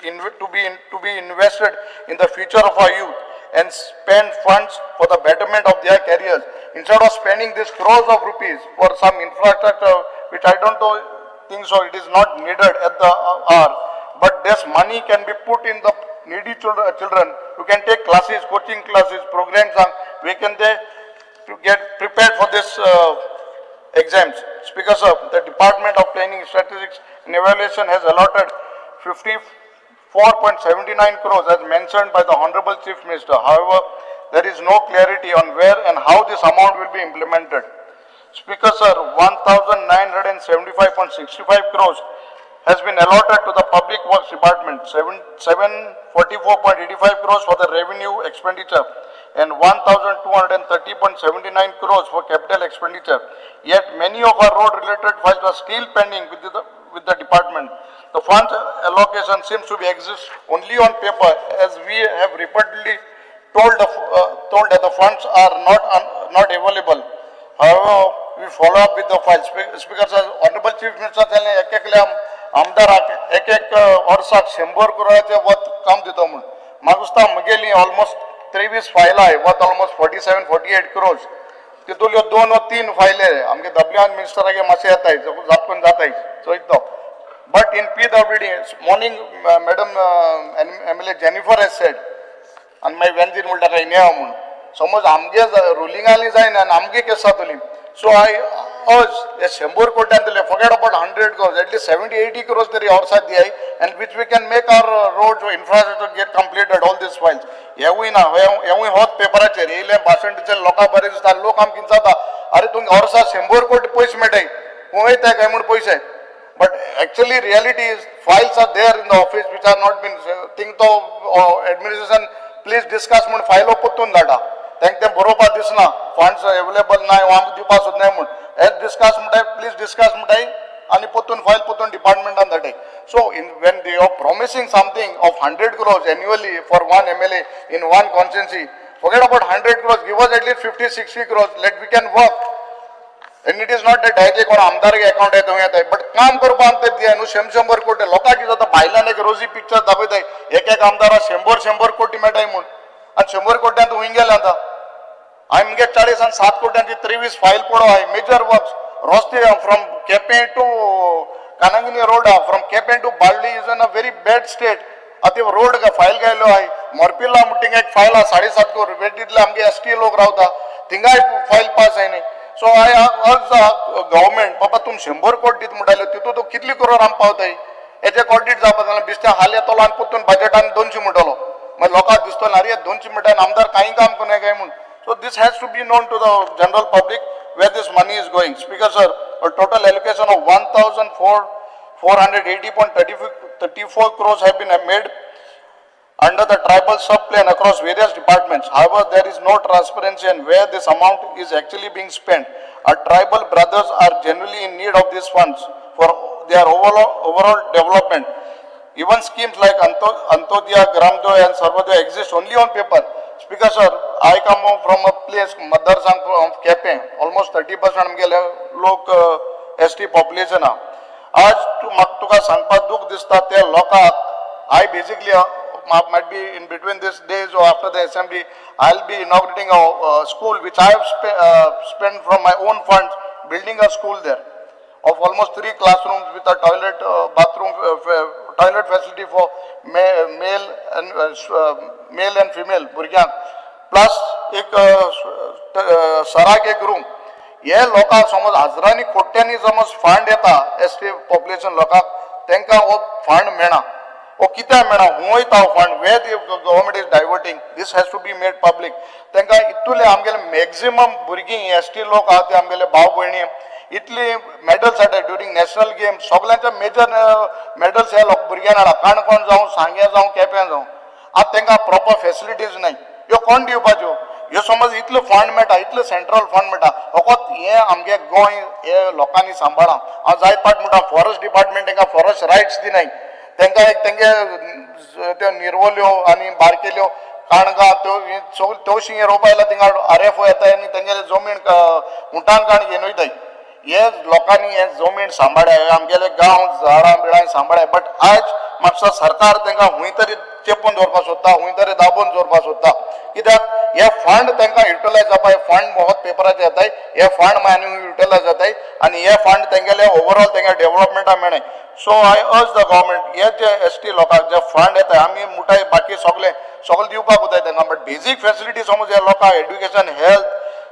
to be invested in the future of our youth and spend funds for the betterment of their careers, instead of spending these crores of rupees for some infrastructure which I don't know, think so, it is not needed at the hour. But this money can be put in the needy children who can take classes, coaching classes, programs, and we can they to get prepared for this exams. Speaker sir, the Department of Planning, Statistics and Evaluation has allotted 54.79 crores as mentioned by the Honorable Chief Minister. However, there is no clarity on where and how this amount will be implemented. Speaker sir, 1,975.65 crores has been allotted to the Public Works Department, 744.85 crores for the revenue expenditure and 1,230.79 crores for capital expenditure. Yet many of our road-related files are still pending with the department. The funds allocation seems to be exist only on paper, as we have repeatedly told that the funds are not available. However, we follow up with the files. Speaker sir, Honorable Chief Minister सांगलें एक एकल्या आमदाराक एक एक वर्साक 100 करोडाचे वत काम दिता म्हूण. म्हाका दिसता म्हगेली ऑलमोस्ट 23 फायलां वत ऑलमोस्ट 47-48 क्रोर्स. तितूंतल्यो 2 वा 3 फायले आमगे डब्ल्यू आर मिनिस्टरागे मातशें येताय, जापकून जाताय चोयत तो. But in PWD morning madam MLA Jennifer has said आनी मागीर वेंजीर म्हणटा काय न्या म्हूण समज आमगे रुलिंगांनी जायना आनी आमगे केस जातली. सो I अर्ज हे 100 कोट्यान दिले, forget about 100 crores, at least 70-80 crores तरी वर्साक दियाय and which we can make our road infrastructure get completed, all these files. हेवूय ना, हेवूय होच पेपराचेर येयलें भाशण टिचर लोकांक बरें दिसता, लोक आमकां कितें जाता, अरे तुमकां वर्सा 100 कोटी पयशे मेळटाय, खंय वयताय काय म्हूण पयशे. But actually reality is files are there in the office which are not been thing. तो एडमिनिस्ट्रेशन प्लीज डिस्कस म्हूण फायलो परतून धाडटा, तांकां तें बरोवपाक दिसना, फंड्स एवेलेबल ना आमकां दिवपाक सोदनाय म्हूण. एज डिस्कस म्हणटाय, प्लीज डिस्कस म्हणटाय आनी परतून फायल परतून डिपार्टमेंटान धाडटाय. So in when they are promising something of 100 crores annually for one MLA in one constituency, forget about 100 crores, give us at least 50-60 crores, let we can work. And it is not that directly कोण आमदार account येता येता, but काम करपाक आमकां दिया न्हू. 100 कोटी लोकांक कितें जाता, भायल्यान एक रोजी पिक्चर दाखयताय, एक एक आमदाराक 100 कोटी मेळटाय म्हूण, आनी 100 कोट्यांत हुंय गेले. आतां हांवें मुगे 40 आनी 7 कोट्यांची 23 फायल पडो हाय मेजर वर्क्स रस्ते from Quepem to Cananguinho road, from Quepem to Balli is in a very bad state. आतां रोड फायल घायलो हाय. मोरपिल्ला म्हणटा एक फायल आहा 7.5 कोटी, वेटीतले आमगे एसटी लोक रावता, थिंगाय फायल पास जायना. सो I अर्ज गव्हर्मेंट, बाबा तुमी 100 कोटी दीत म्हणटाले, तितून तूं कितले करोड आमी पावताय हेजे ऑडिट जावपा जाल्यार बेश्टे हाल येतलो आनी परतून बजेटान 200 म्हणटलो, मागीर लोकांक दिसतलो अरे 200 म्हणटा आमदार कांय काम करूं काय म्हूण. So this has to be known to the general public where this money is going. Speaker sir, a total allocation of 1,480.34 crores have been made under the tribal sub-plan across various departments. However, there is no transparency on where this amount is actually being spent. Our tribal brothers are genuinely in need of these funds for their overall development. Even schemes like Antyodaya, Gramodaya and Sarvodaya exist only on paper. Speaker sir, I come from a place, Mother from Quepem, almost 30% आमगेले लोक ST population आहा. आज तूं म्हाका तुका सांगपाक दूख दिसता, ते लोकांक I basically might be in between these days or after the assembly, I'll be inaugurating a school which I have spent from my own funds, building a school there of almost 3 classrooms with a toilet, bathroom, toilet facility for male and female भुरग्यांक, plus एक सराक एक room. हे लोकांक समज हजरांनी कोट्यांनी समज fund येता एस टी पॉप्युलेशन लोकांक, तांकां हो फंड मेळना. हो कित्याक मेळना, खंय वयता हो fund, where the government is diverting, this has to be made public. तांकां इतुले आमगेले मॅक्झिमम भुरगीं एस टी लोक आहा ते आमगेले भाव भयणी इतली मेडल्स हाडटा ड्युरींग नॅशनल गेम, सगल्यांचे मेजर मेडल्स ह्या लोक भुरग्यांनी हाडा, काणकोण जावं, सांग्या जावं, केप्यां जावं. आतां तांकां प्रॉपर फेसिलिटीज नाय, ह्यो कोण दिवपाच्यो? ह्यो समज इतलो फंड मेळटा, इतलो सेंट्रल फंड मेळटा, फकत हें आमगे गोंय हे लोकांनी सांबाळा. हांव जायत पाट म्हणटा, फॉरेस्ट डिपार्टमेंट तांकां फॉरेस्ट रायट्स दिनाय, तांकां एक तेंगे त्यो निरवल्यो आनी बारकेल्यो काणगां त्यो सगळ्यो तवशीं रोवपा जाल्यार थिंगा आर एफ ओ येताय आनी तेंगेले जमीन उंटान काण घेवन वयताय. हे लोकांनी हे जमीन सांबाळ्या, आमगेले गांव झाडां बिळां सांबाळ्या, बट आज म्हापसा सरकार तांकां खंय तरी चेपून दवरपाक सोदता, खंय तरी दाबून दवरपाक सोदता. कित्याक हे फंड तांकां युटिलायज जावपा, हे फंड मोहत पेपराचे येताय, हे फंड मागीर आनी युटिलायज जाताय आनी हे फंड तेंगेले ओवरऑल तेंगे डेव्हलपमेंटा मेळनाय. So I urge the government, हे जे एस टी लोकांक जे फंड येताय, आमी मुठाय बाकी सगळे सगळे दिवपाक उरताय तांकां, बट बेजीक फेसिलिटी समज हे लोकांक एड्युकेशन, हेल्थ,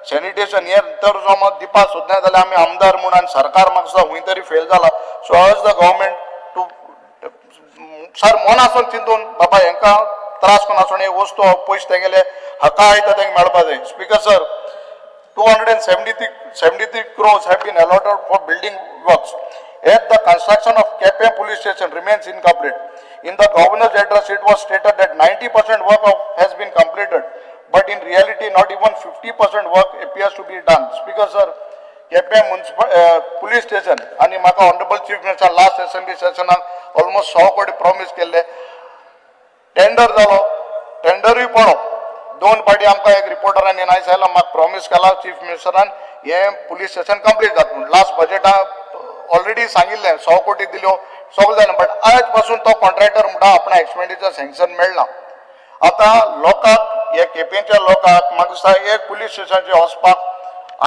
सॅनिटेशन हे तर समज दिवपाक सोदना जाल्यार आमी आमदार म्हूण आनी सरकार म्हाका दिसता खंय तरी फेल जाला. So urge the government to sir मनासून चिंतून बाबा हेंकां त्रास करून हे वस्तू पयशे तेंगेले हक्का आयता तांकां मेळपा जाय. Speaker sir, 273 crores have been allotted for building works. Yet the construction of Quepem police station remains incomplete. In the governor's address, it was stated that 90% work has been completed, but in reality, not even 50% work appears to be done. Speaker sir, Quepem municipal police station आणि म्हाका honourable chief minister last assembly सेशनाक almost 100 कोटी promise केल्ले. Tender जालो, टेंडरूय पडो दोन पाटी. आमकां एक रिपोर्टरान एन आयला, म्हाका प्रॉमिस केला चीफ मिनिस्टरान हें पुलीस स्टेशन कंप्लीट जाता म्हूण. लास्ट बजेटाक ऑलरेडी सांगिल्लें, 100 कोटी दिल्यो, सगळें जालें, बट आज पासून तो कॉन्ट्रॅक्टर म्हणटा आपणा एक्सपेंडिचर सँक्शन मेळना. आतां लोकांक, ह्या केपेंच्या लोकांक म्हाका दिसता एक पुलीस स्टेशनाचेर वचपाक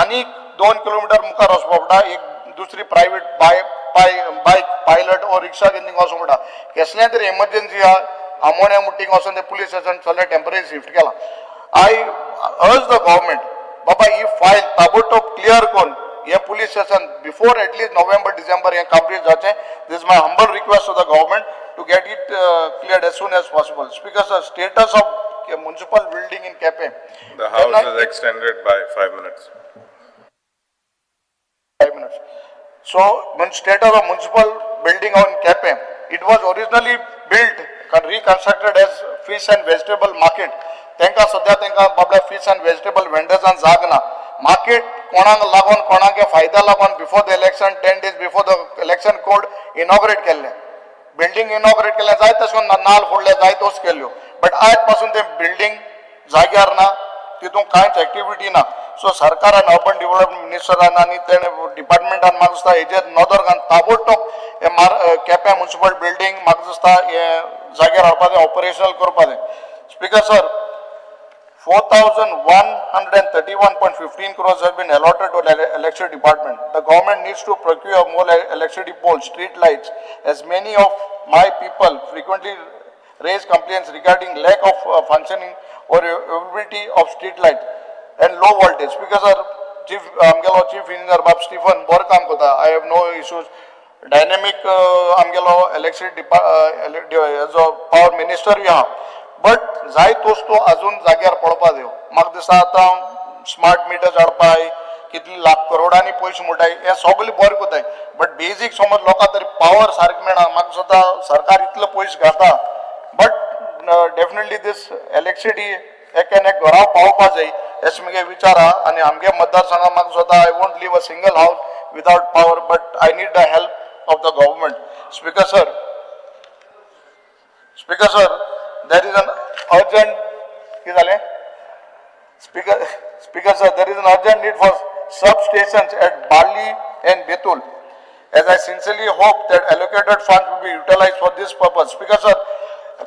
आनीक 2 किलोमिटर मुखार वचपा पडटा, एक दुसरी private by bike pilot or rickshaw घेवन थिंगा वचूंक पडटा. केसलें तरी एमर्जन्सी आहा, आमोण्या म्हूण थिंगा वचोन ते पुलीस स्टेशन सगळें टेंपररी शिफ्ट केलां. I urge the government, बाबा, ही फायल ताबडतोब क्लियर करून हे police station before at least November, December हें कंप्लीट जावचें. This my humble request to the government to get it cleared as soon as possible. Speaker sir, status of municipal building in Quepem. The House is extended by 5 minutes. 5 minutes. So, status of municipal building on Quepem. It was originally built, reconstructed as fish and vegetable market. तांकां सद्या तांकां बाबड्या fish आनी vegetable वेंडर्सान जाग ना. Market कोणाक लागून, कोणाक फायदा लागून, before the election, 10 days before the election code inaugurate केल्लें. बिल्डींग इनॉग्रेट केलें, जाय तशें करून नाल फोडले, जाय तोच केल्ल्यो, बट आयज पासून तें बिल्डींग जाग्यार ना. तितून कांयच एक्टिविटी ना. सो सरकारान, अर्बन डेव्हलपमेंट मिनिस्टरान आनी तेणे डिपार्टमेंटान म्हाका दिसता हेजेर नदर घालून ताबडतोब हे मार केपें म्युनिसिपल बिल्डींग म्हाका दिसता हे जाग्यार हाडपा जाय, ऑपरेशनल करपा जाय. Speaker sir, 4,131.15 crores has been allotted to the electricity department. The government needs to procure more electricity poles, street lights, as many of my people frequently raise complaints regarding lack of functioning or availability of street lights and low voltage. Because our chief, आमगेलो chief engineer बाब Stephen बरो काम करता. I have no issues. Dynamic आमगेलो electricity हेजो power minister आहा, but जाय तोच तो अजून जाग्यार पळोवपा जायो. म्हाका दिसता आतां स्मार्ट मिटर्स हाडपाय, कितले लाख करोडांनी पयशे म्हणटाय, हे सगळे बरें करताय, बट बेजीक समज लोकां तरी पावर सारकें मेळना. म्हाका दिसता सरकार इतलो पयशे घालता, बट डेफिनेटली these electricity एक आनी एक घरा पावपा जाय, अशें मुगे विचार आहा. आनी आमगे मतदारसंघा म्हाका दिसता I won't leave a single house without power, but I need the help of the government. Speaker sir, Speaker sir, there is an urgent, कितें जालें? Speaker sir, there is an urgent need for substations at Balli and Betul. As I sincerely hope that allocated funds will be utilized for this purpose. Speaker sir,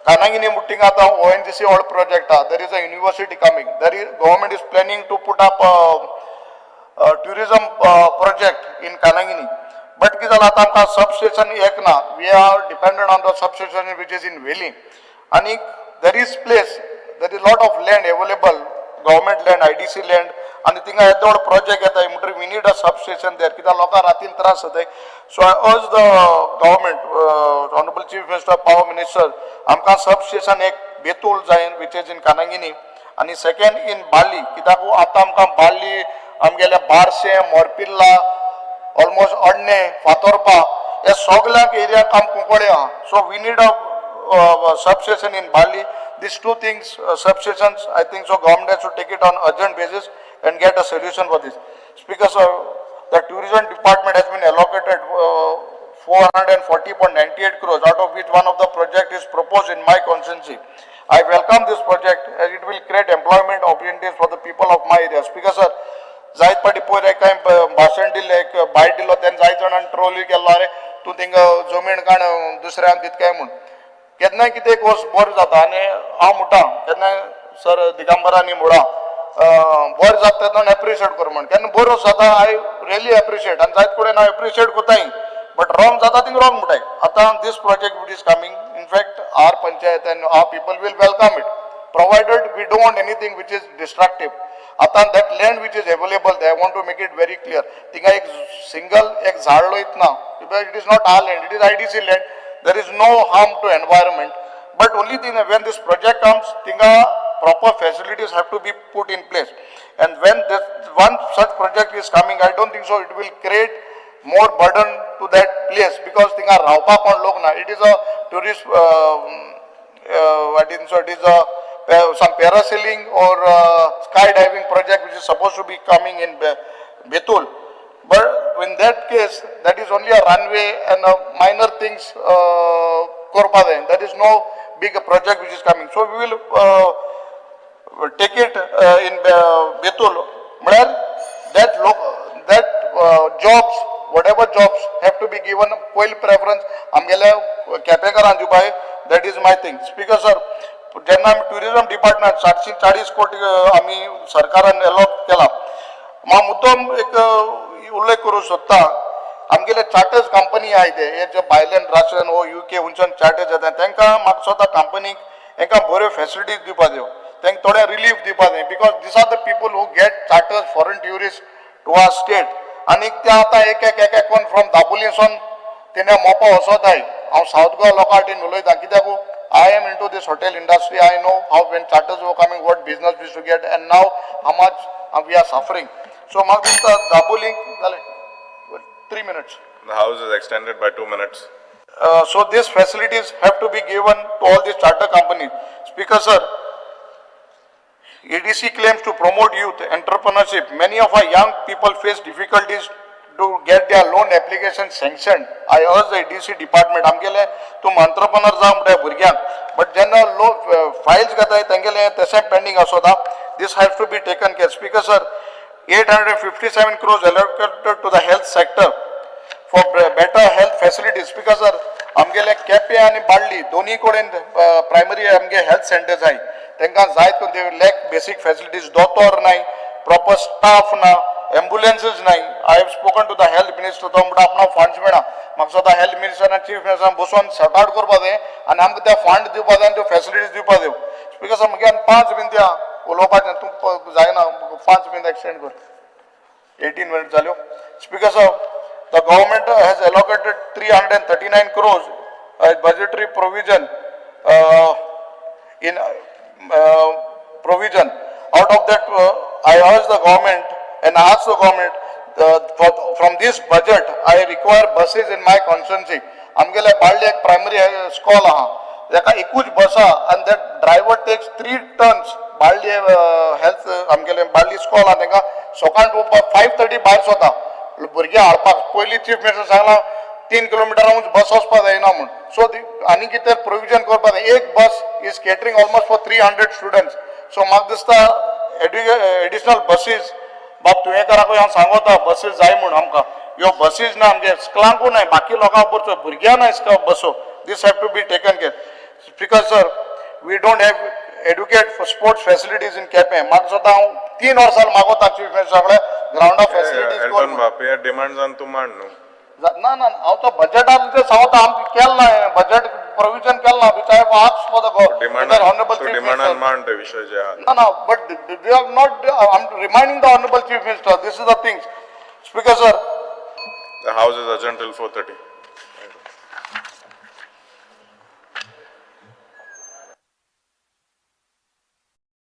Kanangini मुट्टिंग आतां ONGC oil project आहा. There is a university coming. There is, government is planning to put up a tourism project in Kanangini. But कितें जालां, आतां आमकां substation एक ना. We are dependent on the substation which is in Velim. आनी there is place, there is lot of land available, government land, IDC land, आनी थिंगा येदो व्हड प्रोजेक्ट येता म्हणटकीर we need a substation there, कित्याक लोकांक रातीन त्रास जाताय. So I urge the government, honourable Chief Minister, power minister, आमकां सबस्टेशन एक बेतूल जाय, which is in कानांगिनी, आनी सेकंड इन बार्ली, कित्याक आतां आमकां बार्ली, आमगेल्या बारशें, मोरपिर्ला, ऑलमोस्ट अडणे, फातोर्पा, हे सगळ्याक एरियाक आम कुंकळे आहा. So we need a substation in Balli. These two things, substations, I think so government has to take it on urgent basis and get a solution for this. Speaker sir, the tourism department has been allocated 440.98 crores, out of which one of the project is proposed in my constituency. I welcome this project as it will create employment opportunities for the people of my area. Speaker sir, जायत पाटी पयर एक हांवें भाशण दिल्लें, एक बायट दिलो, तेन्ना जायत जाणांनी ट्रोलूय केल्लो, अरे तूं थिंगा जमीन काण दुसऱ्यांक दित काय म्हूण. केन्नाय कितें एक वस्त बरें जाता आनी हांव म्हणटा, केन्नाय सर दिगंबरांनी म्हणा, बरें जाता तेन्ना एप्रिशिएट कर म्हण. केन्ना बरो जाता, I really appreciate आनी जायत कडेन हांव एप्रिशिएट करताय, बट रॉंग जाता थिंग रॉंग म्हणटाय. आतां this project which is coming, in fact our panchayat and our people will welcome it, provided we don't want anything which is destructive. आतां that land which is available, I want to make it very clear, थिंगा एक single एक झाड रोयत ना. It is not our land, it is IDC land. There is no harm to environment, but only thing, when this project comes, थिंगा proper facilities have to be put in place. And when this one such project is coming, I don't think so it will create more burden to that place, because थिंगा रावपाक कोण लोक ना. It is a tourist, I think so it is a some parasailing or skydiving project which is supposed to be coming in Betul. But in that case, that is only a runway and a minor things करपा जाय. There is no big project which is coming. So we will take it in Betul. म्हळ्यार that jobs, whatever jobs have to be given, पयली preference आमगेल्या केपेकारांक दिवपाक. That is my thing. Speaker sir, जेन्ना आमी tourism department 740 कोटी आमी सरकारान allot केला, हांव मुद्दम एक उल्लेख करूंक सोदता. आमगेले चार्टर्स कंपनी आहाय ते हे जे भायल्यान राशन वो युके हुंच्यान चार्टर्स येता तांकां म्हाका दिसता कंपनीक हेंकां बऱ्यो फेसिलिटीज दिवपा जायो, तांकां थोडे रिलीफ दिवपा जाय, because these are the people who get charters foreign tourist to our state. आनीक ते आतां एक एक एक एक फ्रॉम दाबोलीसून तेणे मोपा वचोताय. हांव सावथ गोवा लोकां वाटेन उलयतां, कित्याक I am into this hotel industry. I know how when charters were coming, what business we used to get, and now how much we are suffering. So म्हाका दिसता दाबोलीक जालें, 3 minutes. The house is extended by 2 minutes. So these facilities have to be given to all these charter companies. Speaker sir, EDC claims to promote youth entrepreneurship. Many of our young people face difficulties to get their loan application sanctioned. I urge the EDC department, आमगेले तूं entrepreneur जाव म्हणटा भुरग्यांक, but जेन्ना लो Fayol's घेताय तेंगेले तशें pending आसता. This has to be taken care. Speaker sir, 857 crores allocated to the health sector for better health facilities. Because sir, आमगेले केपें आनी बाळ्ळी दोनी कडेन प्रायमरी आमगे हेल्थ सेंटर्स आहाय, तांकां जाय ते लॅक बेसीक फेसिलिटीज, दोतोर नाय, प्रॉपर स्टाफ ना, एम्बुलन्सीस नाय. I have spoken to the health minister, तो म्हणटा आपणाक फंड्स मेळना. म्हाका दिसता हेल्थ मिनिस्टर आनी चीफ मिनिस्टरान बसोन सॉर्ट आउट करपा जाय आनी आमकां ते फंड दिवपा जाय आनी त्यो फेसिलिटीज दिवपा जाय. स्पीकर सर, म्हगे आनी 5 मिनटां उलोवपाचें, तूं जायना, 5 मिनटां एक्सटेंड कर, 18 minutes जाल्यो. Speaker sir, the government has allocated 339 crores as budgetary provision in provision. Out of that, I urge the government and ask the government from this budget, I require buses in my constituency. आमगेले बाळ्ळी एक primary स्कॉल आहा, तेका एकूच बस आहा आनी that driver takes three turns. Balli health आमगेले बाळ्ळी स्कॉल आहा, तेंका सकाळ 5:30 भायर सरता भुरगे हाडपाक. पयलीं चीफ मिनिस्टर सांगला 3 किलोमिटरांच बस वचपाक जायना म्हूण. सो आनी कितें प्रोविजन करपाक जाय. एक bus is catering almost for 300 students. So म्हाका दिसता एडिशनल बसीस, बाब तुयेंकाराकूय हांव सांगोता, बसीस जाय म्हूण आमकां. ह्यो बसीस ना आमगे स्कुलांकूय नाय, बाकी लोकांक बसो, भुरग्यां नाय बसो. This have to be taken care. Speaker sir, we don't have adequate sports facilities in Quepem. म्हाका दिसता हांव 3 वर्सां मागोता चीफ मिनिस्टर कडेन ग्रावंडा फॅसिलिटीज. एल्टन बाब, हे डिमांड्सान तूं मांड न्हू. ना ना, हांव तो बजेटान ते सांगता, आमकां केलें ना, बजेट प्रोविजन केलें ना, which I have asked for the honourable तूं चीफ डिमांडान मिनिस्टर. मांड ते विशय जे आहा. No, no, but we have not, I'm reminding the honorable chief minister, this is the things. Speaker sir, The house is adjourned till 4:30.